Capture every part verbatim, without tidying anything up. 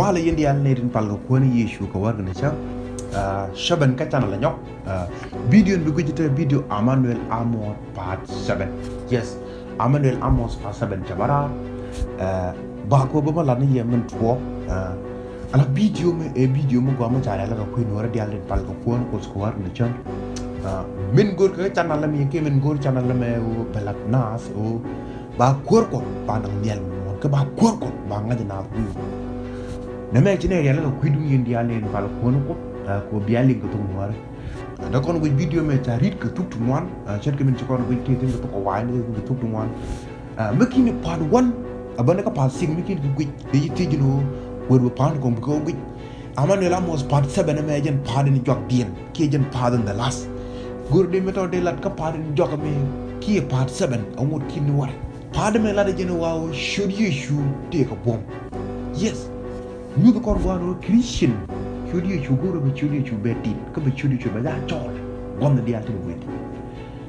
Walɛ yɛn diaal ni tin pal kɛ Kuäär ni Yecu kɛ wär kɛ ni cä. Ah, cä ben kä channel la nyɔk. Ah, video in bi guic te video Emmanuel Amos part seven. Yes, Emmanuel Amos part seven cɛ bä raar. Ah, ba kɔ bä bä lat ni yɛ min tuɔɔk. Ah, ala video mi, ɛ video mi gɔaa mi ca rial kɛ kui̱ nuɔrɛ diaal tin pal kɛ Kuäär ni Kuoth kɛ wär kɛ ni cä. Ah, min go̱r kɛ channel la mi kɛ min go̱r channel la mi wä bɛ lat nath wä ba kuäär kɔ ba naŋ nhial mi muɔ̱ɔ̱n kä ba kuäär kɔ ba ŋa̱c naath wi̱i̱. Nɛmɛ ci nɛ rial kɛ kui̱ duŋ yɛn diaal ni pal Kuäär ni Kuoth, ah, kɛ bia liŋ kɛ thok nuɔrɛ. Ah, dee kɔn guic video mɛ ca ri̱t kɛ thuk ti ŋuan, ah, ce̱tkɛ min ci kɔn guic tëë thi̱n kɛ thok kɛ wa̱a̱ ni tëë thi̱n kɛ thuk ti ŋuan. Ah, mi ki̱n part one, a bä ni kä part six mi ki̱n kɛ guic, dee ci thiec ni wä, wër bɛ part kɔn bi kɛ wä guic. Emmanuel Amos part seven ɛmɛ jɛn part in juakdiɛn kiɛ jɛn part in the last. Go̱r dee mi tɔ dee lat kä part in juak ɛmɛ kiɛ part seven a ŋot ki̱n ni warɛ. Part ɛmɛ lat ɛ jɛn ɣɔaa ɣöö ciöt Yecu tëëkɛ buɔ̱m. Yes. Nyuth kɔn gua̱a̱n ɣöö Christian ciöt Yecu go̱r ɛ bɛ ciöt Yecu bɛ tit kä bɛ ciöt Yecu bɛ jaa cɔɔl. Gua̱n ni diaal tin guic.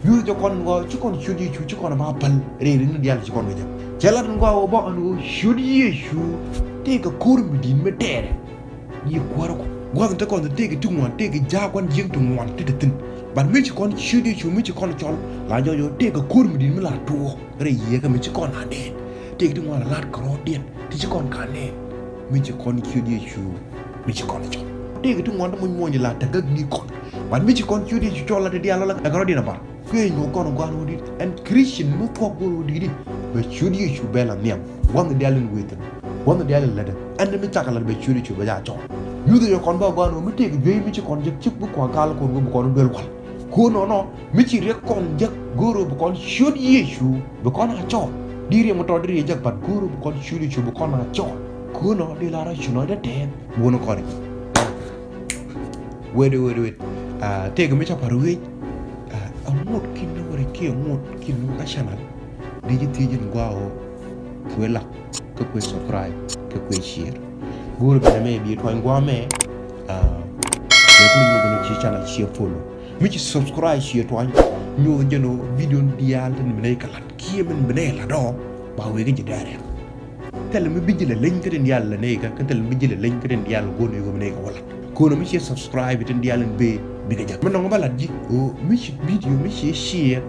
Nyuth jɛ kɔn ɣɔaa ci kɔn ciöt Yecu ci kɔn ba päl rɛy rin ni diaal ci kɔn kɛ jɛ. Cɛ lat in gua̱a̱n ɣöö bä ɛn ɣöö ciöt Yecu tëëkɛ ko̱r mi di̱i̱t mi tɛɛrɛ. Yi kuäärä kɔ. Gua̱th in te kɔn te tëëkɛ ti ŋuan, tëëkɛ jaak gua̱n jiäk ti ŋuan ti te thi̱n. But mi ci kɔn ciöt Yecu mi ci kɔn cɔl la jɔɔc ɣöö tëëkɛ ko̱r mi di̱i̱t mi la tuɔɔk rɛy Yiëë kä mi ci kɔn a nɛn. Tëëkɛ ti ŋuan la la̱t kɛ rɔɔdiɛn ti ci kɔn ka nɛn. Mi ci kɔn ciöt Yecu mi ci kɔn cɔl. Tëëkɛ ti ŋuan ti muc muɔ̱ny la te gäk ni kɔn. But mi ci kɔn ciöt Yecu cɔl la ti diaal la kɛ rɔɔdiɛn a bar. Kuëë nyuɔk kɔn gua̱n wä di̱t ɛn Christian mi thuɔ̱k go̱r wä di̱t i̱ bɛ ciöt Yecu bɛ la nhiam. Gua̱n diaal in wëë thi̱n. Gua̱n diaal in lätdä. Ɛn mi cakɛ lat bɛ ciöt Yecu bɛ jaa cɔɔl. Nyuth yɛ kɔn bä gua̱n wä mi tëëk juey mi ci kɔn jek cik bi kua̱ gal kɔn wä bi kɔn duel wal. Kuäär nɔnɔ mi ci riɛk kɔn jek go̱r wä bi kɔn ciöt Yecu bi kɔn a cɔɔl. Di riɛk mi tɔt di riɛk jek bat go̱r wä bi kɔn ciöt Yecu bi kɔn a cɔɔl. Kuäär nɔ di lar a cu nɔ dee tɛɛn. Wun kɔn i̱. Wet, wet, wet. Ah, tëëkɛ mi ca pa̱r wec. Ah, a ŋot ki̱n ni wä rɛc kiɛ a ŋot ki̱n ni wä kä channel. Di ji̱ thiec in gua̱a̱ ɣöö kuëë lak kä kuëë subscribe kä kuëë share. Go̱o̱rä bi nɛmɛ bi tuany gua̱a̱ mɛ. Ah, yɛ kul nyuɔth ni ci channel share follow. Mi ci subscribe share tuany. Nyuɔth jɛn ɣöö video diaal tin bi nɛy kɛ lat kiɛ min bi nɛy lat ɔ ba wek ji̱ direct. Thilɛ mi bi ji̱ lɛ leny kä tin diaal lɛ nɛy kä, kä thilɛ mi bi ji̱ lɛ leny kä tin diaal go̱o̱r ni ɣöö bi nɛy kɛ wä lat. Ko̱n ɔ mi ci subscribe tin diaal in bee bikɛ jak. Mi nɔŋ ba lat ji̱ ɣöö mi ci video mi ci share.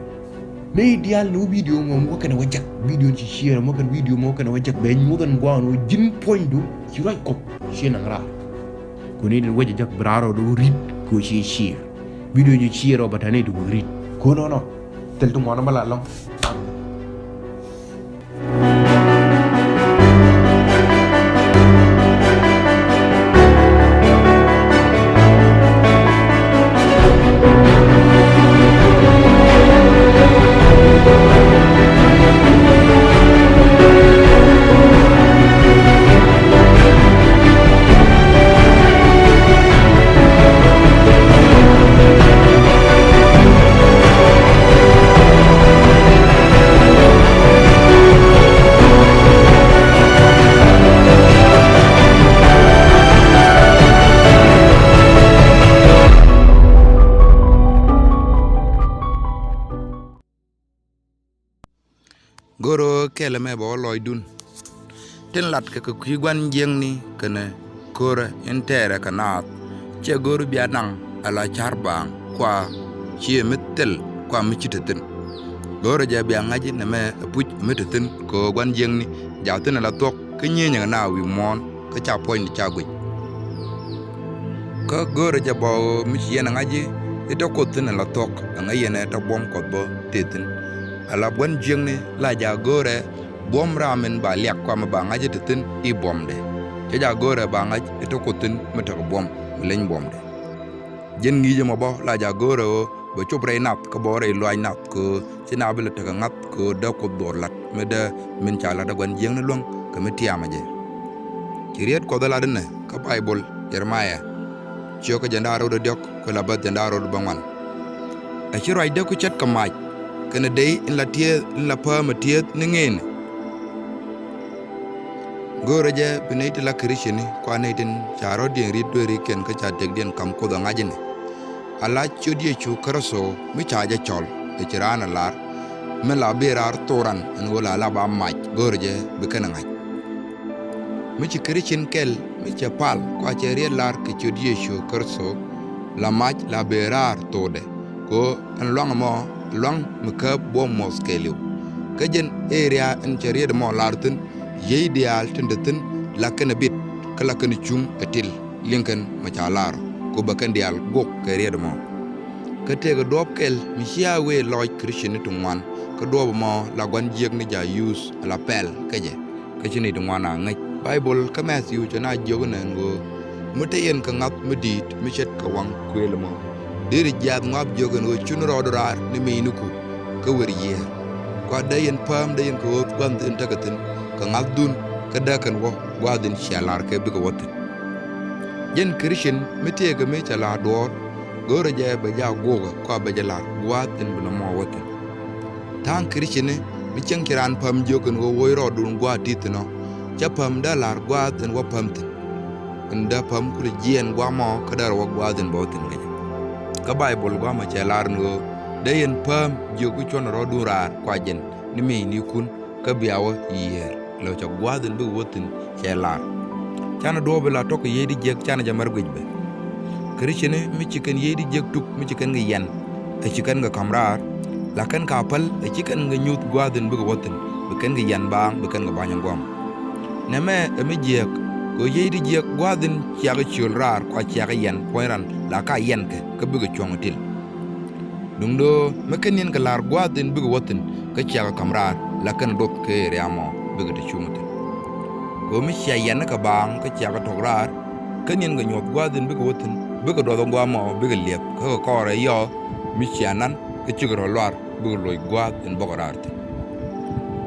Nɛy diaal ni wä video ŋɔm wä kɛn wä jak. Video ci share mɔ kɛn video mɔ kɛn wä jak. Bɛ nyuɔth ɛn gua̱a̱n ɣöö ji̱n puɔ̱nydu ci ruac Kuɔth ci naŋ raar. Ko̱n i̱ din wä jɛ jak bi raar ɣöö rit kɛ ɣöö ci share. Video ci share ɔ ba ta̱ni ti wä rit. Ko̱n ɔnɔ. Thil ti ŋuan ɔ ba la lɔŋ. Go̱r ɣöö kɛl ɛmɛ bɛ wä lɔcdun. Tin latkɛ kɛ kui̱ gua̱n jiäkni kɛnɛ ko̱rä in tɛɛrɛ kɛ naath. Cɛ go̱r bia naŋ ala ca̱r baaŋ kua ciɛ mi thil kua mi ci te thi̱n. Go̱rä jɛ bia ŋa̱c nɛmɛ ɛpuc mi te thi̱n kɛ ɣöö gua̱n jiäkni jaathin ala thuɔ̱k kä nyieenyɛ kɛ naath wi̱i̱ muɔ̱ɔ̱n kä ca puɔ̱nyni ca guic. Kä go̱o̱rä jɛ bä ɣöö mi ci yɛn ɛ ŋa̱c i̱ te Kuoth thi̱n ala thuɔ̱k, ɛŋa yɛn ɛ te buɔ̱m Kuɔth bä tëë thi̱n. Ala gua̱n jiäkni la jaak go̱o̱rɛ buɔ̱m ram in ba liak kua mi ba ŋa̱c i̱ te thi̱n i̱ buɔ̱mdɛ. Cä jaak go̱o̱rɛ ba ŋa̱c i̱ te Kuoth thi̱n mi tekɛ buɔ̱m mi leny buɔ̱mdɛ. Ji̱n ŋi̱i̱c ɛmɔ bä la jaak go̱o̱rɛ ɣöö bɛ cop rɛy nath kä bɛ wä rɛy luaac nath kɛ ɣöö ci naath bi lɛ tekɛ ŋa̱th kɛ ɣöö dee Kuoth dhuɔ̱ɔ̱r la̱t mi dee min ca la̱t ɛ gua̱n jiäkni luäŋ kɛ mi tiaamɛ jɛ. Ci riet Kuɔth ɛ lat inɛ kä Bayböl, Jeremiah, ciökä jiɛn da̱ŋ rɛw wi̱cdɛ diɔ̱k kɛ la bäth jiɛn da̱ŋ rɛw wi̱cdɛ bäŋuan. Ɛ ci ruacdä ku ce̱tkɛ mac kɛnɛ dey in la tiɛɛth in la päämɛ tiɛɛth ni ŋëënɛ. Go̱o̱rä jɛ bi nɛy ti la Kricini kua nɛy tin ca rɔ̱diɛn ri̱t dueerikiɛn kä ca tëkdiɛn ka̱m Kuoth ɛ ŋa̱c inɛ. Ala ciöt Yecu Kritho mi ca jɛ cɔl ɛ ci raan ɛ lar mi la bi raar thok ran ɛn ɣöö la la ba mac go̱o̱rä jɛ bi kɛn ɛ ŋa̱c. Mi ci Kricin kɛl mi cɛ pal kua cɛ riet lar kɛ ciöt Yecu Kritho, la mac la bëë raar thokdɛ, kɛ ɣöö ɛn luaŋ ɛmɔ luaŋ mi kääp buɔ̱m muɔth kɛɛliw. Kä jɛn ëë riaa ɛn cɛ riet ɛmɔ lar thi̱n, yiey diaal tin te thi̱n la kɛn ɛ bit, kä la kɛn ɛ cuŋ ɛ til liŋ kɛn mi ca lar, kɛ ɣöö bɛ kɛn diaal guɔk kɛ riet ɛmɔ. Kä tëëkɛ duɔ̱ɔ̱p kɛl mi cia wëë lɔc Kricini ti ŋuan, kä duɔ̱ɔ̱p ɛmɔ la gua̱n jiäkni ja̱ yuuth ala pɛl kä jɛ, kä ci nɛy ti ŋuan a ŋäc. Baibol kä Mɛthiw cɛ na jiök inɛn ɣöö, mi te yɛn kɛ ŋa̱th mi di̱i̱t mi ce̱tkɛ waŋ kuëël ɛmɔ, deri jiaath ŋɔaap jiök ɛn ɣöö, cuni rɔɔdu raar ni miyniku kä wër yiëër. Kua dee yɛn pääm, dee yɛn kɛ ɣööth gua̱th in tekɛ thi̱n kɛ ŋa̱thdun, kä dee kɛn wä gua̱a̱th in cia lar kɛ bikɛ wä thi̱n. Jɛn Kricin mi tëëkɛ mi cɛ lar duɔ̱ɔ̱r, go̱o̱rɛ jɛ bɛ jɛ a guɔkɛ kua bɛ jɛ lar gua̱a̱th in bi nɔmɔ wä thi̱n. Tha̱a̱ŋ Kricini mi cieŋ ci raan päm jiök ɛn ɣöö, woc rɔɔdun gua̱a̱th ti thi̱n ɔ, cä päm dee lar gua̱a̱th in wä päm thi̱n. In dee päm kulɛ jiɛɛn gua̱a̱th ɛmɔ kä dee rɔ wä gua̱a̱th in bɛ wä thi̱n kɛ jɛ. Kä Baibol gua̱a̱th ɛmɔ cɛ lar ɛn ɣöö, dee yɛn pääm jiök kä cuɔ̱n rɔɔdun raar kua jɛn ni miynikun, kä bia wä yiëër, lɔ cɛ gua̱a̱th in bikɛ wä thi̱n cɛ lar. Canɛ duɔ̱ɔ̱p in la tɔ̱ kɛ yiey ti jiäk, canɛ jɛ mär guic bɛ. Kricini mi ci kɛn yiey ti jiäk tuk, mi ci kɛn kɛ yiɛn, ɛ ci kɛn kɛ ka̱m raar, la kɛn ka päl, ɛ ci kɛn kɛ nyuth gua̱a̱th in bikɛ wä thi̱n, bi kɛn kɛ yiɛn baaŋ, bi kɛn kɛ ba̱ny in gua̱a̱th ɛmɔ. Nɛmɛ ɛ mi jiääk, kɛ ɣöö yiey ti jiäk gua̱a̱th in cia kɛ ciöl raar kua cia kɛ yiɛn puɔ̱ny ran, la ka yiɛn kɛ, kä bikɛ cuɔ̱ŋ ɛ til. Duundɛ ɣöö mi /ken yɛn kɛ lar gua̱a̱th in bikɛ wä thi̱n, kä cia kɛ ka̱m raar, la kɛn doth kɛ ëë ria̱a̱ ɛmɔ bikɛ te cuŋ thi̱n. Kɛ ɣöö mi cia yiɛn kɛ baaŋ kä cia kɛ to̱k raar, /ken yɛn kɛ nyuɔ̱th gua̱a̱th in bikɛ wä thi̱n, bikɛ duɔth in gua̱a̱th ɛmɔ bikɛ liɛp, kä kɛ kɔrɛ yɔɔ mi cia nan kä cikɛ rɔ̱ luar, bikɛ loc gua̱a̱th in bɔkɛ raar thi̱n.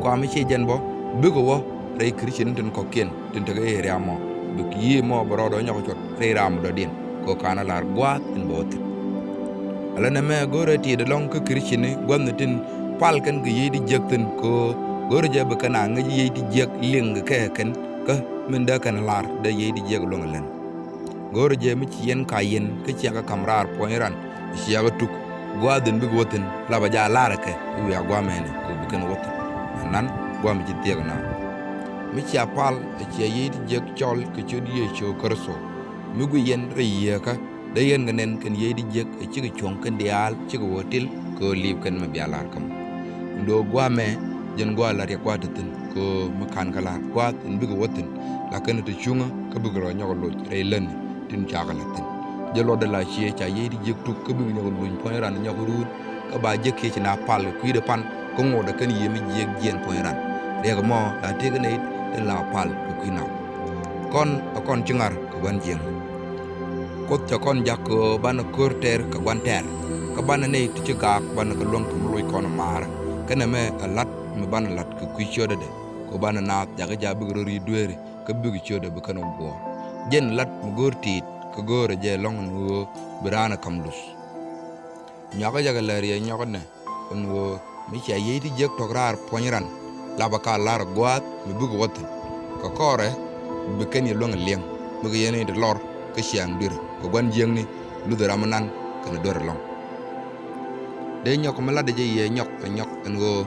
Kua mi ciɛ jɛn bä, bikɛ wä rɛy Kricini tin kɔ̱kiɛn tin tekɛ ëë ria̱a̱ ɛmɔ, bi yiëë ɛmɔ bɛ rɔɔdɛ nyɔk cuɔt rɛy ram dɔ̱diɛn, kɛ ɣöö /ka̱nɛ lar gua̱a̱th in bɛ wä thi̱n. Ala nɛmɛ go̱o̱rɛ tiɛɛt ɛlɔ̱ŋ kä Kricini gua̱thni tin pal kɛn kɛ yiey ti jiäk thi̱n, kɛ ɣöö go̱o̱rɛ jɛ bi kɛn a ŋäc yiey ti jiäk liŋ kɛ kɛ kɛn, kä min dee kɛn lar dee yiey ti jiäk luäŋ ɛ lɛn. Go̱o̱rɛ jɛ mi ci yɛn ka yiɛn kä cia kɛ ka̱m raar puɔ̱ny ran, cia kɛ tuk gua̱a̱th in bikɛ wä thi̱n, la bɛ jɛ a lar kɛ i̱ wiaa gua̱a̱th ɛmɛ ni kɛ ɣöö bi kɛn wä thi̱n. Ɛnan gua̱a̱th mi ci thiɛk ɛnɔ. Mi cia pal, ɛ cia yiey ti jiäk cɔl kɛ ciöt Yecu Kritho, mi guic yɛn rɛy yieekä, dee yɛn kɛ nɛn kɛn yiey ti jiäk ɛ cikɛ cuɔ̱ŋ kɛn diaal cikɛ wä til kɛ ɣöö liip kɛn mi bia lar kä mɔ. Duundɛ ɣöö gua̱a̱th ɛmɛ, jɛn gua̱a̱th la riɛk gua̱a̱th te thi̱n, kɛ ɣöö mi /ka̱n kɛ lar gua̱a̱th in bikɛ wä thi̱n, la kɛn te cuŋä kä bikɛ rɔ nyɔk loc rɛy lätni tin ca kɛ la̱t thi̱n. Jɛ luɔtdɛ la ciɛ ca yiey ti jiäk tuk kä bikɛ nyɔk luny puɔ̱ny ran nyɔk ruut, kä ba jek kiɛ ci na pal kɛ kui̱dɛ pan, kä ŋotdɛ kɛn yiëë mi jiäk jiɛɛn puɔ̱ny ran. Riɛk ɛmɔ la tëëkɛ nɛy tin la pal kɛ kui̱ naw. Kɔn ɛ kɔn ci ŋar kɛ gua̱n jiäkni. Kuoth cɛ kɔn jak kɛ ɣöö banɛ ko̱r tɛr kɛ gua̱n tɛr, kä banɛ nɛy ti ci gaak banɛ kɛ luäŋ kɛ mi loc kɔn ɛ maarä. Kä nɛmɛ ɛ la̱t mi banɛ la̱t kɛ kui̱ ciötdɛ, kɛ ɣöö banɛ naath jakä jaa bikɛ rɔ ri̱i̱t dueeri, kä bikɛ ciötdɛ bi kɛn wä guɔ̱ɔ̱r. Jɛn la̱t mi go̱o̱r ti̱i̱t, kä go̱o̱rɛ jɛ ɛlɔ̱ŋ ɛn ɣöö bi raan ɛ ka̱m luth. Nyɔakä jɛ kɛ lär yɛ nyɔk ɛnɛ, ɛn ɣöö mi cia yiey ti jiäk tɔ̱k raar puɔ̱ny ran, la bɛ ka lar gua̱a̱th mi bikɛ wä thi̱n. Kɛ kɔrɛ bi kɛn yɛ luäŋ ɛ liɛŋ, mi kɛ yɛn in te lɔr kä ciaŋ dui̱r kɛ gua̱n jiäkni, luthɛ ram mi nan kɛnɛ duer ɛlɔ̱ŋ. Dee nyɔk mi latdɛ jɛ yɛ nyɔk ɛ nyɔk ɛn ɣöö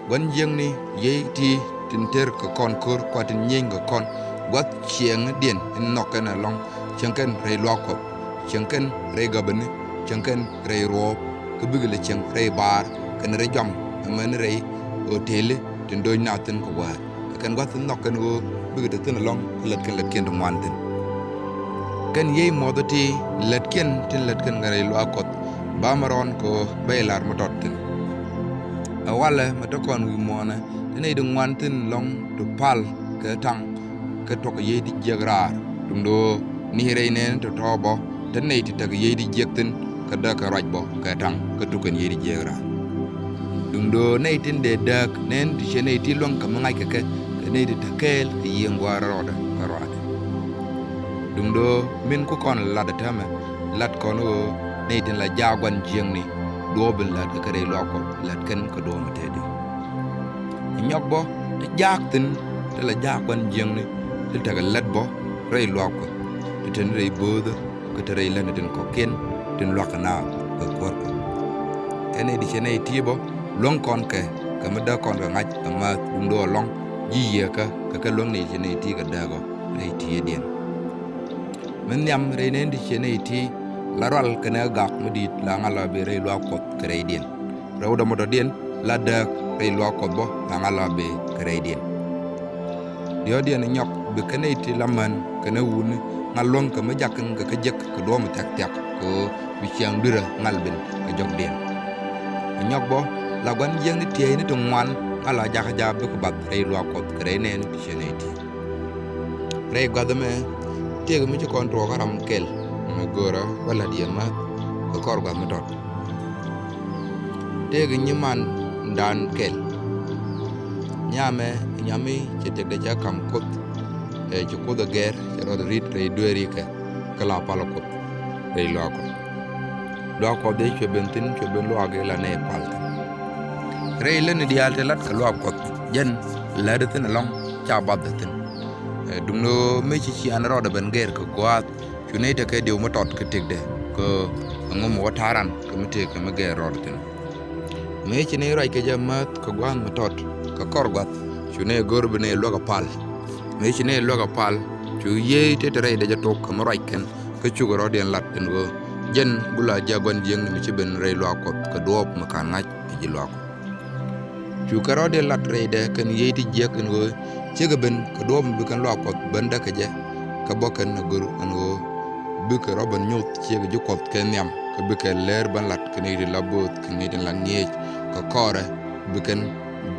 gua̱n jiäkni yiey ti tin tër kɛ kɔn ko̱r kua tin nyieeny kɛ kɔn, gua̱th ciɛŋdiɛn in nhɔk kɛn ɛlɔ̱ŋ, cieŋ kɛn rɛy luaak Kuɔth, cieŋ kɛn rɛy gabäni, cieŋ kɛn rɛy ruɔ̱ɔ̱p, kä bikɛ lɛ cieŋ rɛy baar kɛnɛ rɛy jɔam, amäni rɛy oteli tin do̱c naath thi̱n kɛ wäär. Kɛ kɛn gua̱th in nhɔk kɛn ɣöö bikɛ te thi̱n ɛlɔ̱ŋ kä lät kɛn lätkiɛn ti ŋuan thi̱n. Kɛn yiey muɔth iti lätkiɛn tin lät kɛn kɛ rɛy luaak Kuɔth, ba mɛ rɔɔn kɛ ɣöö bɛ jɛ lar mi tɔt thi̱n. Ɛ walɛ mɛ te kɔn wi̱i̱ muɔ̱ɔ̱nɛ, te nɛy ti ŋuan thi̱n ɛlɔ̱ŋ ti pal kɛ taŋ, kä tuɔk kɛ yiey ti jiäk raar. Duundɛ ɣöö ni rɛy nɛɛni tɔ̱tɔ̱ bä, te nɛy ti tekɛ yiey ti jiäk thi̱n, kä dee kɛ ruac bä kɛ taŋ, kä tuk kɛn yiey ti jiäk raar. Duundɛ ɣöö nɛy tin dee dääk nɛɛni ti ciɛ nɛy ti luäŋ kɛ mi ŋa̱ckɛ kɛ, kɛ nɛy ti te kɛɛl kɛ yiëë in gɔaa rɔɔdɛ kɛ ruaadɛ. Duundɛ ɣöö min ku kɔn latdɛ täämɛ, lat kɔn ɣöö nɛy tin la jaak gua̱n jiäkni, duɔ̱ɔ̱p in la̱tkɛ kä rɛy luaak Kuɔth, lät kɛn kɛ duɔ̱ɔ̱p mi tɛtdi. Ɛ nyɔk bä, te jaak thi̱n, te la jaak gua̱n jiäkni, te tekɛ lät bä rɛy luaak Kuɔth, te te ni rɛy bööthä, kä te rɛy lätni tin kɔ̱kiɛn tin lua̱k kɛ naath kɛ kuäär Kuɔth. Kɛn nɛy ti ciɛ nɛy ti bä, luäŋ kɔn kɛ, kɛ mi dee kɔn kɛ ŋa̱c kɛ määth, duundɛ ɣöö ɛlɔ̱ŋ ji̱ yieekä kɛ kɛ luäŋ nɛy ti ciɛ nɛy ti kɛ dääk ɔ rɛy ti̱i̱diɛn. Mi nhiam rɛy nɛɛni ti ciɛ nɛy ti la rual kɛnɛ gak mi di̱i̱t la ŋa̱l a ben rɛy luaak Kuɔth kɛ rɛydiɛn. Rɛwdɛ mɔ tɔ̱diɛn la dääk rɛy luaak Kuɔth bä la ŋa̱l a ben kɛ rɛydiɛn. Diɔ̱ɔ̱kdiɛn nyɔk bi kɛ nɛy ti la män kɛnɛ wutni ŋa̱l luäŋ kɛ mi jakiɛn kɛ kä jek kɛ duɔ̱ɔ̱p mi thia̱k thia̱k kɛ ɣöö bi ciaŋ dui̱rä ŋa̱l ben kɛ jɔkdiɛn. Nyɔk bä la gua̱n jiäkni tiɛɛcni ti ŋuan ŋa̱l a jakä jaak bikɛ bath rɛy luaak Kuɔth kɛ rɛy nɛɛni ti ciɛ nɛy ti. Rɛy gua̱th ɛmɛ tëëkɛ mi ci kɔn tuɔɔk kä ram kɛl mi görä bä la̱t yɛ määth kɛ kɔr gua̱th mi tɔt. Tëëkɛ nyimandan kɛl. Nyamɛ nyami ci tëkdɛ cɛ ka̱m Kuoth, ɛ ci Kuoth ɛ gɛr cɛ rɔɔdɛ ri̱t rɛy dueerikɛ kä la pal Kuoth rɛy luaak Kuɔth. Luaak Kuɔth dee cuɛ ben thi̱n cuɛ ben luaak i̱ la nɛy pal thi̱n. Rɛy lätni diaal ti lat kɛ luaak Kuɔth jɛn lätdɛ thi̱n ɛlɔ̱ŋ ca bathdɛ thi̱n. Ɛ duundɛ ɣöö mi ci ciaaŋ rɔɔdɛ ben gɛr kɛ gua̱a̱th cu nɛy tekɛ diw mi tɔt kä tëkdɛ kä ɛŋu mi wä ta̱a̱ ran kä mi tëëkɛ mi gɛr rɔɔdɛ thi̱n. Mëë ci nɛy ruac kɛ jɛ määth kɛ gua̱a̱th mi tɔt kɛ kɔr gua̱th cu nɛy go̱r bi nɛy luäk a pal. Mëë ci nɛy luäk a pal cu yiey tëë te rɛydɛ jɛ tok kɛ mi ruac kɛn kä cukɛ rɔ̱diɛn lat ɛn ɣöö jɛn gula jiäk gua̱n jiäkni mi ci ben rɛy luaak Kuɔth kɛ duɔ̱ɔ̱p mi ka̱n ŋa̱c ɛ ji̱ luaak Kuɔth. Cu kɛ rɔ̱diɛn lat rɛydɛ kɛn yiey ti jiäk ɛn ɣöö ciekɛ ben kɛ duɔ̱ɔ̱p mi bi kɛn luaak Kuɔth ben däk kɛ jɛ kä bä kɛn ɛ go̱r ɛn ɣöö bikɛ rɔ̱ ben nyoth ciekɛ ji̱ Kuɔth kɛ nhiam kä bikɛ lɛr ben lat kɛ nɛy ti la bööth kɛ nɛy ti la ŋi̱eec kɛ kɔrɛ bi kɛn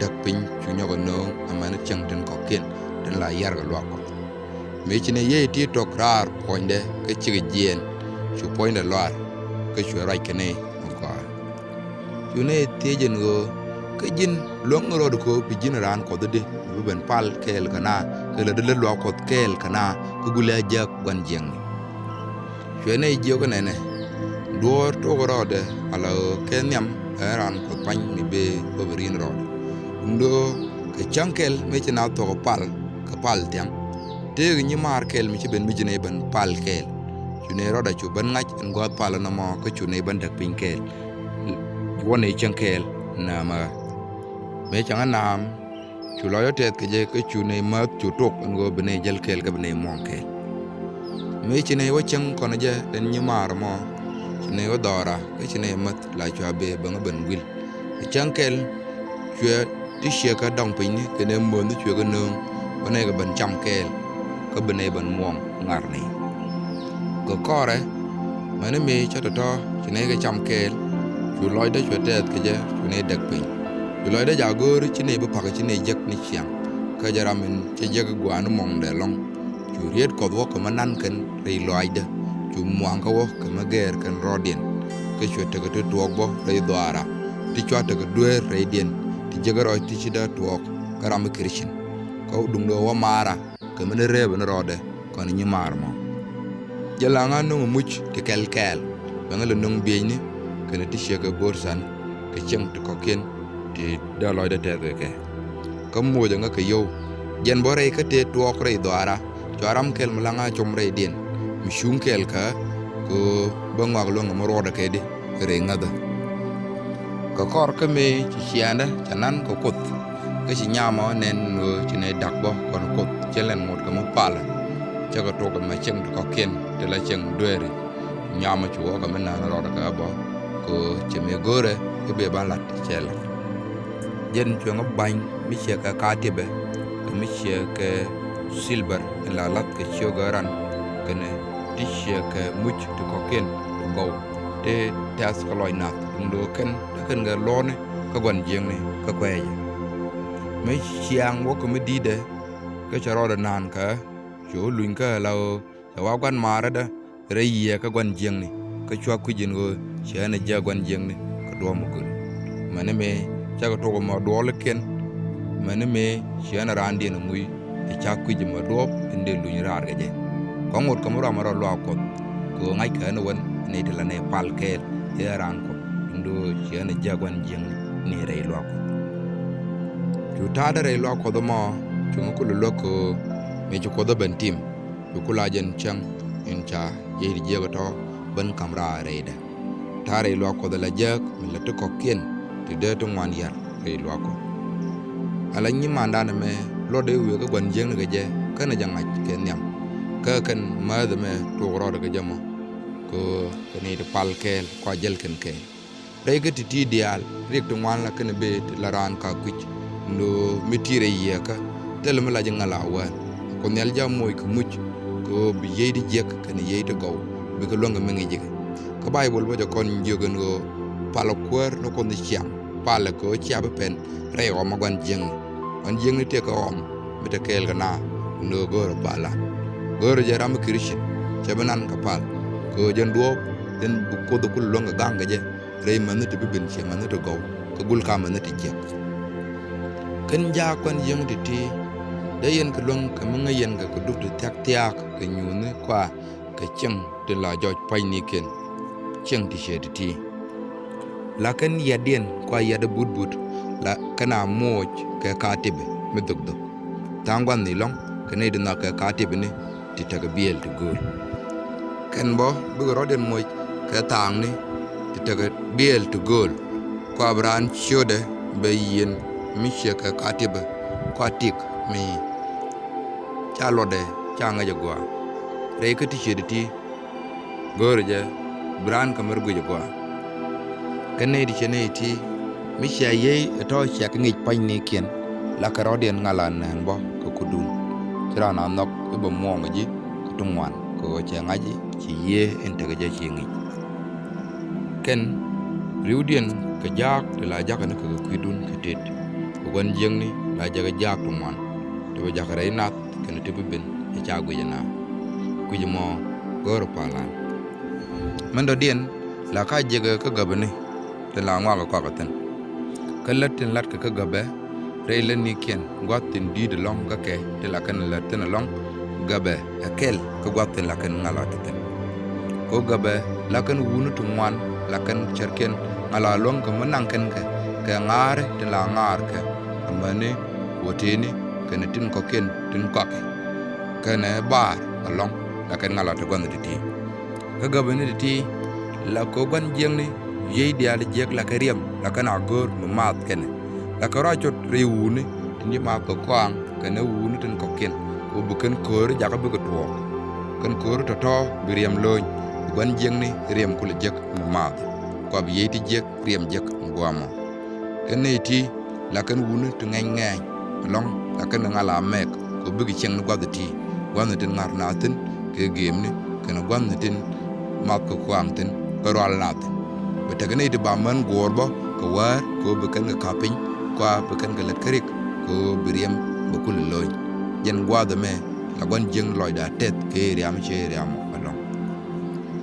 däk piny cu nyɔk ɛ nööŋ amäni cieŋ tin kɔ̱kiɛn tin la yar kɛ luaak Kuɔth. Mëë ci nɛy yiey ti tok raar puɔ̱nydɛ kä cikɛ jiɛɛn cu puɔ̱nydɛ luaar kä cuɛ ruac kɛ nɛy mi gɔaa. Cu nɛy thiec ɛn ɣöö kä ji̱n luäŋ rɔɔdɛ kööp bi ji̱n raan Kuɔth i̱di bi ben pal kɛɛl kɛ na kɛ lät lät luaak Kuɔth kɛɛl kɛ na kä gulɛ jiäk gua̱n jiäkni. Cuɛ nɛy jiök ɛ nɛnɛ duɔ̱ɔ̱r tok rɔɔdɛ ala ɣöö kɛ nhiam ɛ raan Kuɔth pa̱ny mi bëë bä bi ri̱n rɔɔdɛ. Duundɛ ɣöö kɛ cäŋ kɛl mëë ci naath thuɔ̱k pal kɛ pal thiaŋ. Tëëkɛ nyimaar kɛl mi ci ben mi ci nɛy ben pal kɛɛl. Cu nɛy rɔɔdɛ cu ben ŋa̱c ɛn gua̱a̱th pal ɛn ɛmɔ kä cu nɛy ben däk piny kɛɛl. Wä nɛy cäŋ kɛɛl näämɛ ɣä. Mëë cäŋ ɛ naam cu lɔcdä tɛth kɛ jɛ kä cu nɛy määth cu tok ɛn ɣöö bi nɛy jäl kɛɛl kä bi nɛy muɔ̱ɔ̱ŋ kɛɛl. Mëë ci nɛy wä cäŋ kɔn jɛ ɛn nyimaar ɛmɔ ci nɛy wä dhɔra kä ci nɛy mäth la cua bëë bäŋä ben guil. Ɛ cäŋ kɛl cuɛ ti ciɛ kä dɔŋ pinyni kɛnɛ möthni cuɛ kä nööŋ wä nɛy kɛ ben cam kɛɛl kä bi nɛy ben muɔ̱ɔ̱ŋ ŋa̱r nɛy. Kɛ kɔrɛ mäni mëë cä tɔ̱tɔ̱ ci nɛy kɛ cam kɛɛl cu lɔcdä cuɛ tɛth kɛ jɛ cu nɛy däk piny. Cu lɔcdä jaak go̱o̱ri ci nɛy bi pa̱k ci nɛy jek ni ciaŋ kä jɛ ram in cɛ jek gua̱a̱ni muɔ̱ŋdɛ lɔ̱ŋ. Cu riet Kuɔth wä kɛ mi nan kɛn rɛy lɔaacdä cu muaŋkä wä kɛ mi gɛɛr kɛn rɔɔdiɛn. Kä cuɛ tekɛ ti tuɔɔk bä rɛy dhuaara ti cua tekɛ dueer rɛydiɛn ti jekɛ rɔɔc ti ci dee tuɔɔk kä ram mi Christian. Kä duundɛ wä maara kɛ mi ni reepɛ ni rɔɔdɛ kɔn nyimaar mɔ. Jɛ laŋä no̱ŋ muc ti kɛl kɛɛl bɛŋɛ lɛ no̱ŋ bieyni kɛnɛ ti ciekɛ bo̱r than kɛ cieŋ ti kɔ̱kiɛn ti dee lɔcdɛ tɛth kɛ kɛ. Kä moc ɛŋä kɛ yio̱w jɛn bä rɛy kä tëë tuɔɔk rɛy dhuaara cua ram kɛl mi laŋä com rɛydiɛn mi cuŋ kɛɛl kä kɛ ɣöö bä ŋɔak luäŋ mi ruɔɔdɛ kɛ di rɛy ŋäthä. Kɛ kɔr kä mëë ci ciaaŋdä ca nan kɛ Kuoth kä ci nyamɔ nɛn ɣöö ci nɛy da̱k bä kɔn Kuoth cɛ lɛn ŋot kɛ mi palä. Cä kɛ tok ɛmɛ cieŋ ti kɔ̱kiɛn ti la cieŋ dueeri. Nyamɔ cu wä kɛ mi nään rɔɔdɛ kɛ bä kɛ ɣöö cɛ mëë go̱o̱rɛ i̱ bëë ban lat cɛ lat. Jɛn cuɛŋä ba̱ny mi ciɛ kɛ ka̱a̱tipɛ kɛ mi ciɛ kɛ silver in la lath kɛ ciök ɛ ran kɛnɛ ti ciɛ kɛ muc ti kɔ̱kiɛn ti gɔw ti tɛ̈th kɛ lɔc nath duundɛ kɛn te kɛn kɛ luɔ̱ɔ̱ni kä gua̱n jiäkni kä kuɛɛcɛ. Mi ciaŋ wä kɛ mi di̱i̱tdɛ kä cɛ rɔɔdɛ naan kä cu luny kä la ɣöö cɛ wa gua̱n maarädä rɛy yiëë kä gua̱n jiäkni kä cua kui̱c in ɣöö ciɛ ɣän ɛ jiäk gua̱n jiäkni kɛ duɔ̱ɔ̱p mi göl. Mäni mëë cä kɛ tok ɛmɔ duɔɔlikiɛn mäni mëë ciɛ ɣän ɛ raandiɛn ɛ muc ɛ ca kui̱c ɛmɔ duɔ̱ɔ̱p in dee luny raar kɛ jɛ. Kɔŋ ŋot kɛ mi ruamɛ rɔ luaak Kuɔth kɛ ɣöö ŋa̱ckɛ ɣän ɛ wän nɛy ti la nɛy pal kɛɛl i̱ ɛ raan Kuɔth in do̱o̱ ciɛ ɣän ɛ jiäk gua̱n jiäkni ni rɛy luaak Kuɔth. Cu ta̱a̱dä rɛy luaak Kuɔth ɛmɔ cuŋä kulɛ luäk kɛ ɣöö mëë ci Kuoth ɛ ben tim. Cu kula jɛn cäŋ in ca jiɛc ti jiäk ɛ tɔ̱ ben ka̱m raar rɛydɛ. Ta̱a̱ rɛy luaak Kuɔth ala jääk mi la ti kɔ̱kiɛn ti dee ti ŋuan yar rɛy luaak Kuɔth. Ala nyimandan ɛmɛ luɔtdɛ i̱ wëë kä gua̱n jiäkni kɛ jɛ känɛ jɛ ŋa̱c kɛ nhiam. Kä kɛn määth ɛmɛ tok rɔɔdɛ kɛ jɛ mɔ. Kɛ ɣöö kɛ nɛy ti pal kɛɛl kua jäl kɛn kɛɛl. Rɛy kä ti̱ti̱ diaal riɛk ti ŋuan la kɛn ɛ bëë ti la raan ka kui̱c. Ni ɣöö mi ti̱i̱ rɛy yiëëkä thilɛ mi la ji̱ ŋäl a wäl. Kuoth Nhial jɛ a moc kɛ muc kɛ ɣöö bi yiey ti jiäk kɛnɛ yiey ti gɔw bikɛ luäŋ kɛ mi ŋi̱i̱c ikɛ. Kä Bayböl bä jɛ kɔn jiök ɛn ɣöö palɛ kuäär ni Kuoth ni ciaŋ, palɛ kɛ ɣöö cia bi pɛn rɛy ɣɔm a gua̱n jiäkni. Gua̱n jiäkni tëëkɛ ɣɔm mi te kɛɛl kɛ naath ni ɣöö go̱o̱rɛ palan. Go̱o̱rɛ jɛ ram mi Christian cɛ bi nan kɛ pal kɛ ɣöö jɛn duɔ̱ɔ̱p in bi Kuoth ɛ kulɛ luäŋ kɛ ga̱ŋ kɛ jɛ rɛy mäthni ti bi ben ciɛ mäthni ti gɔw kä gul ka mäthni ti jiäk. Kɛn jaak gua̱n jiäkni ti̱ti̱ dee yɛn kɛ luäŋ kɛ mi ŋäc yɛn kɛ kɛ dup ti thia̱k thia̱a̱k kɛ nyuuthni kua kɛ cieŋ tin la jɔc pua̱nynikiɛn, cieŋ ti ciɛ ti̱ti̱. La kɛn yiatdiɛn kua yiat ɛ butbut la kɛn a moc kɛ ka̱a̱tipɛ mi dhökdhök. Tha̱a̱ŋ gua̱n nhi̱i̱ lɔ̱ŋ kɛ nɛy ti nhɔak kɛ ka̱a̱tipɛ ni ti tekɛ biɛɛl ti gööl. Kɛn bä bikɛ rɔ̱diɛn moc kɛ tha̱a̱ŋni ti tekɛ biɛɛl ti gööl. Kua bi raan ciötdɛ bɛ yieen mi ciɛ kɛ ka̱a̱tipɛ kua tik mi ca luɔtdɛ ca ŋäc ɛ gɔaa. Rɛy kä ti ciɛ ti̱ti̱ go̱o̱rɛ jɛ bi raan kɛ mɛr guic ɛ gɔaa. Kɛ nɛy ti ciɛ nɛy ti mi cia yiey ɛ tɔ̱ cia kɛ ŋi̱i̱c pua̱nynikiɛn la kɛ rɔ̱diɛn ŋa̱l a nɛn bä kɛ kutdun. Ci raan a nhɔk i̱ bɛ muɔ̱ɔ̱ŋ ɛ ji̱ kɛ ti ŋuan kɛ ɣöö cɛ ŋa̱c i̱ ci yiëë in tekɛ jɛ ci ŋi̱i̱c. Kɛn ri̱wdiɛn kɛ jaak ti la jakä ni kɛ kɛ kui̱dun kɛ tet. Kɛ gua̱n jiäkni la jakä jaak ti ŋuan ti bi jakä rɛy nath kɛnɛ ti bi ben ɛ ca guic ɛ naath. Kui̱c ɛmɔ go̱o̱rɛ palan. Mɛn dɔ̱diɛn la ka jiäkɛ kä gäpäni tin la ŋuak ɛ kɔak ɛ thi̱n. Kä lät tin latkɛ kä gäpɛ rɛy lätnikiɛn gua̱th tin di̱i̱t ɛlɔ̱ŋ kä kɛ ti la kɛn lät thi̱n ɛlɔ̱ŋ gäpɛ ɛ kɛl kä gua̱th tin la kɛn ŋa̱l a ti thi̱n. Kɛ ɣöö gäpɛ la kɛn wutni ti ŋuan la kɛn cärkiɛn ŋa̱l a luäŋ kɛ mi naŋ kɛn kɛ kɛ ŋa̱a̱ri tin la ŋa̱a̱r kɛ amäni wä tëëni kɛnɛ tin kɔ̱kiɛn tin kɔakɛ kɛnɛ baar ɛlɔ̱ŋ la kɛn ŋa̱l a ti gua̱th ti̱ti̱. Kä gäpäni ti̱ti̱ la kɛ ɣöö gua̱n jiäkni yiey diaal jiäk la kɛ riɛm la kɛn a go̱o̱r mi maath kɛnɛ. La kɛ rɔ̱ a cot rɛy wutni tin ci maath kɛ kɔaŋ kɛnɛ wutni tin kɔ̱kiɛn kɛ ɣöö bi kɛn kööri jakä bikɛ tuɔɔk. Kɛn kööri tɔ̱tɔ̱ bi riɛm lo̱ny bi gua̱n jiäkni riɛm kulɛ jiäk mi maath. Kua bi yiey ti jiäk riɛm jiäk mi gua̱a̱mɔ. Kɛn nɛy ti la kɛn wutni ti ŋɛny ŋɛɛny ɛlɔ̱ŋ la kɛn kɛ ŋa̱l a mɛk kɛ ɣöö bikɛ cieŋ ni gua̱th ti̱ti̱, gua̱thni tin ŋa̱r naath thi̱n kɛ gëëmni kɛnɛ gua̱thni tin math kɛ kuaŋ thi̱n kɛ rual naath thi̱n. Bɛ tekɛ nɛy ti ba män guɔ̱ɔ̱r bä kɛ wäär kɛ ɣöö bi kɛn kɛ ka̱p piny kua bi kɛn kɛ lät kä rik kɛ ɣöö bi riɛm bɛ kulɛ lo̱ny. Jɛn gua̱a̱th ɛmɛ la gua̱n jiäkni lɔcdɛ a tɛth kɛ ëë riam cɛ ëë riam ɛlɔ̱ŋ.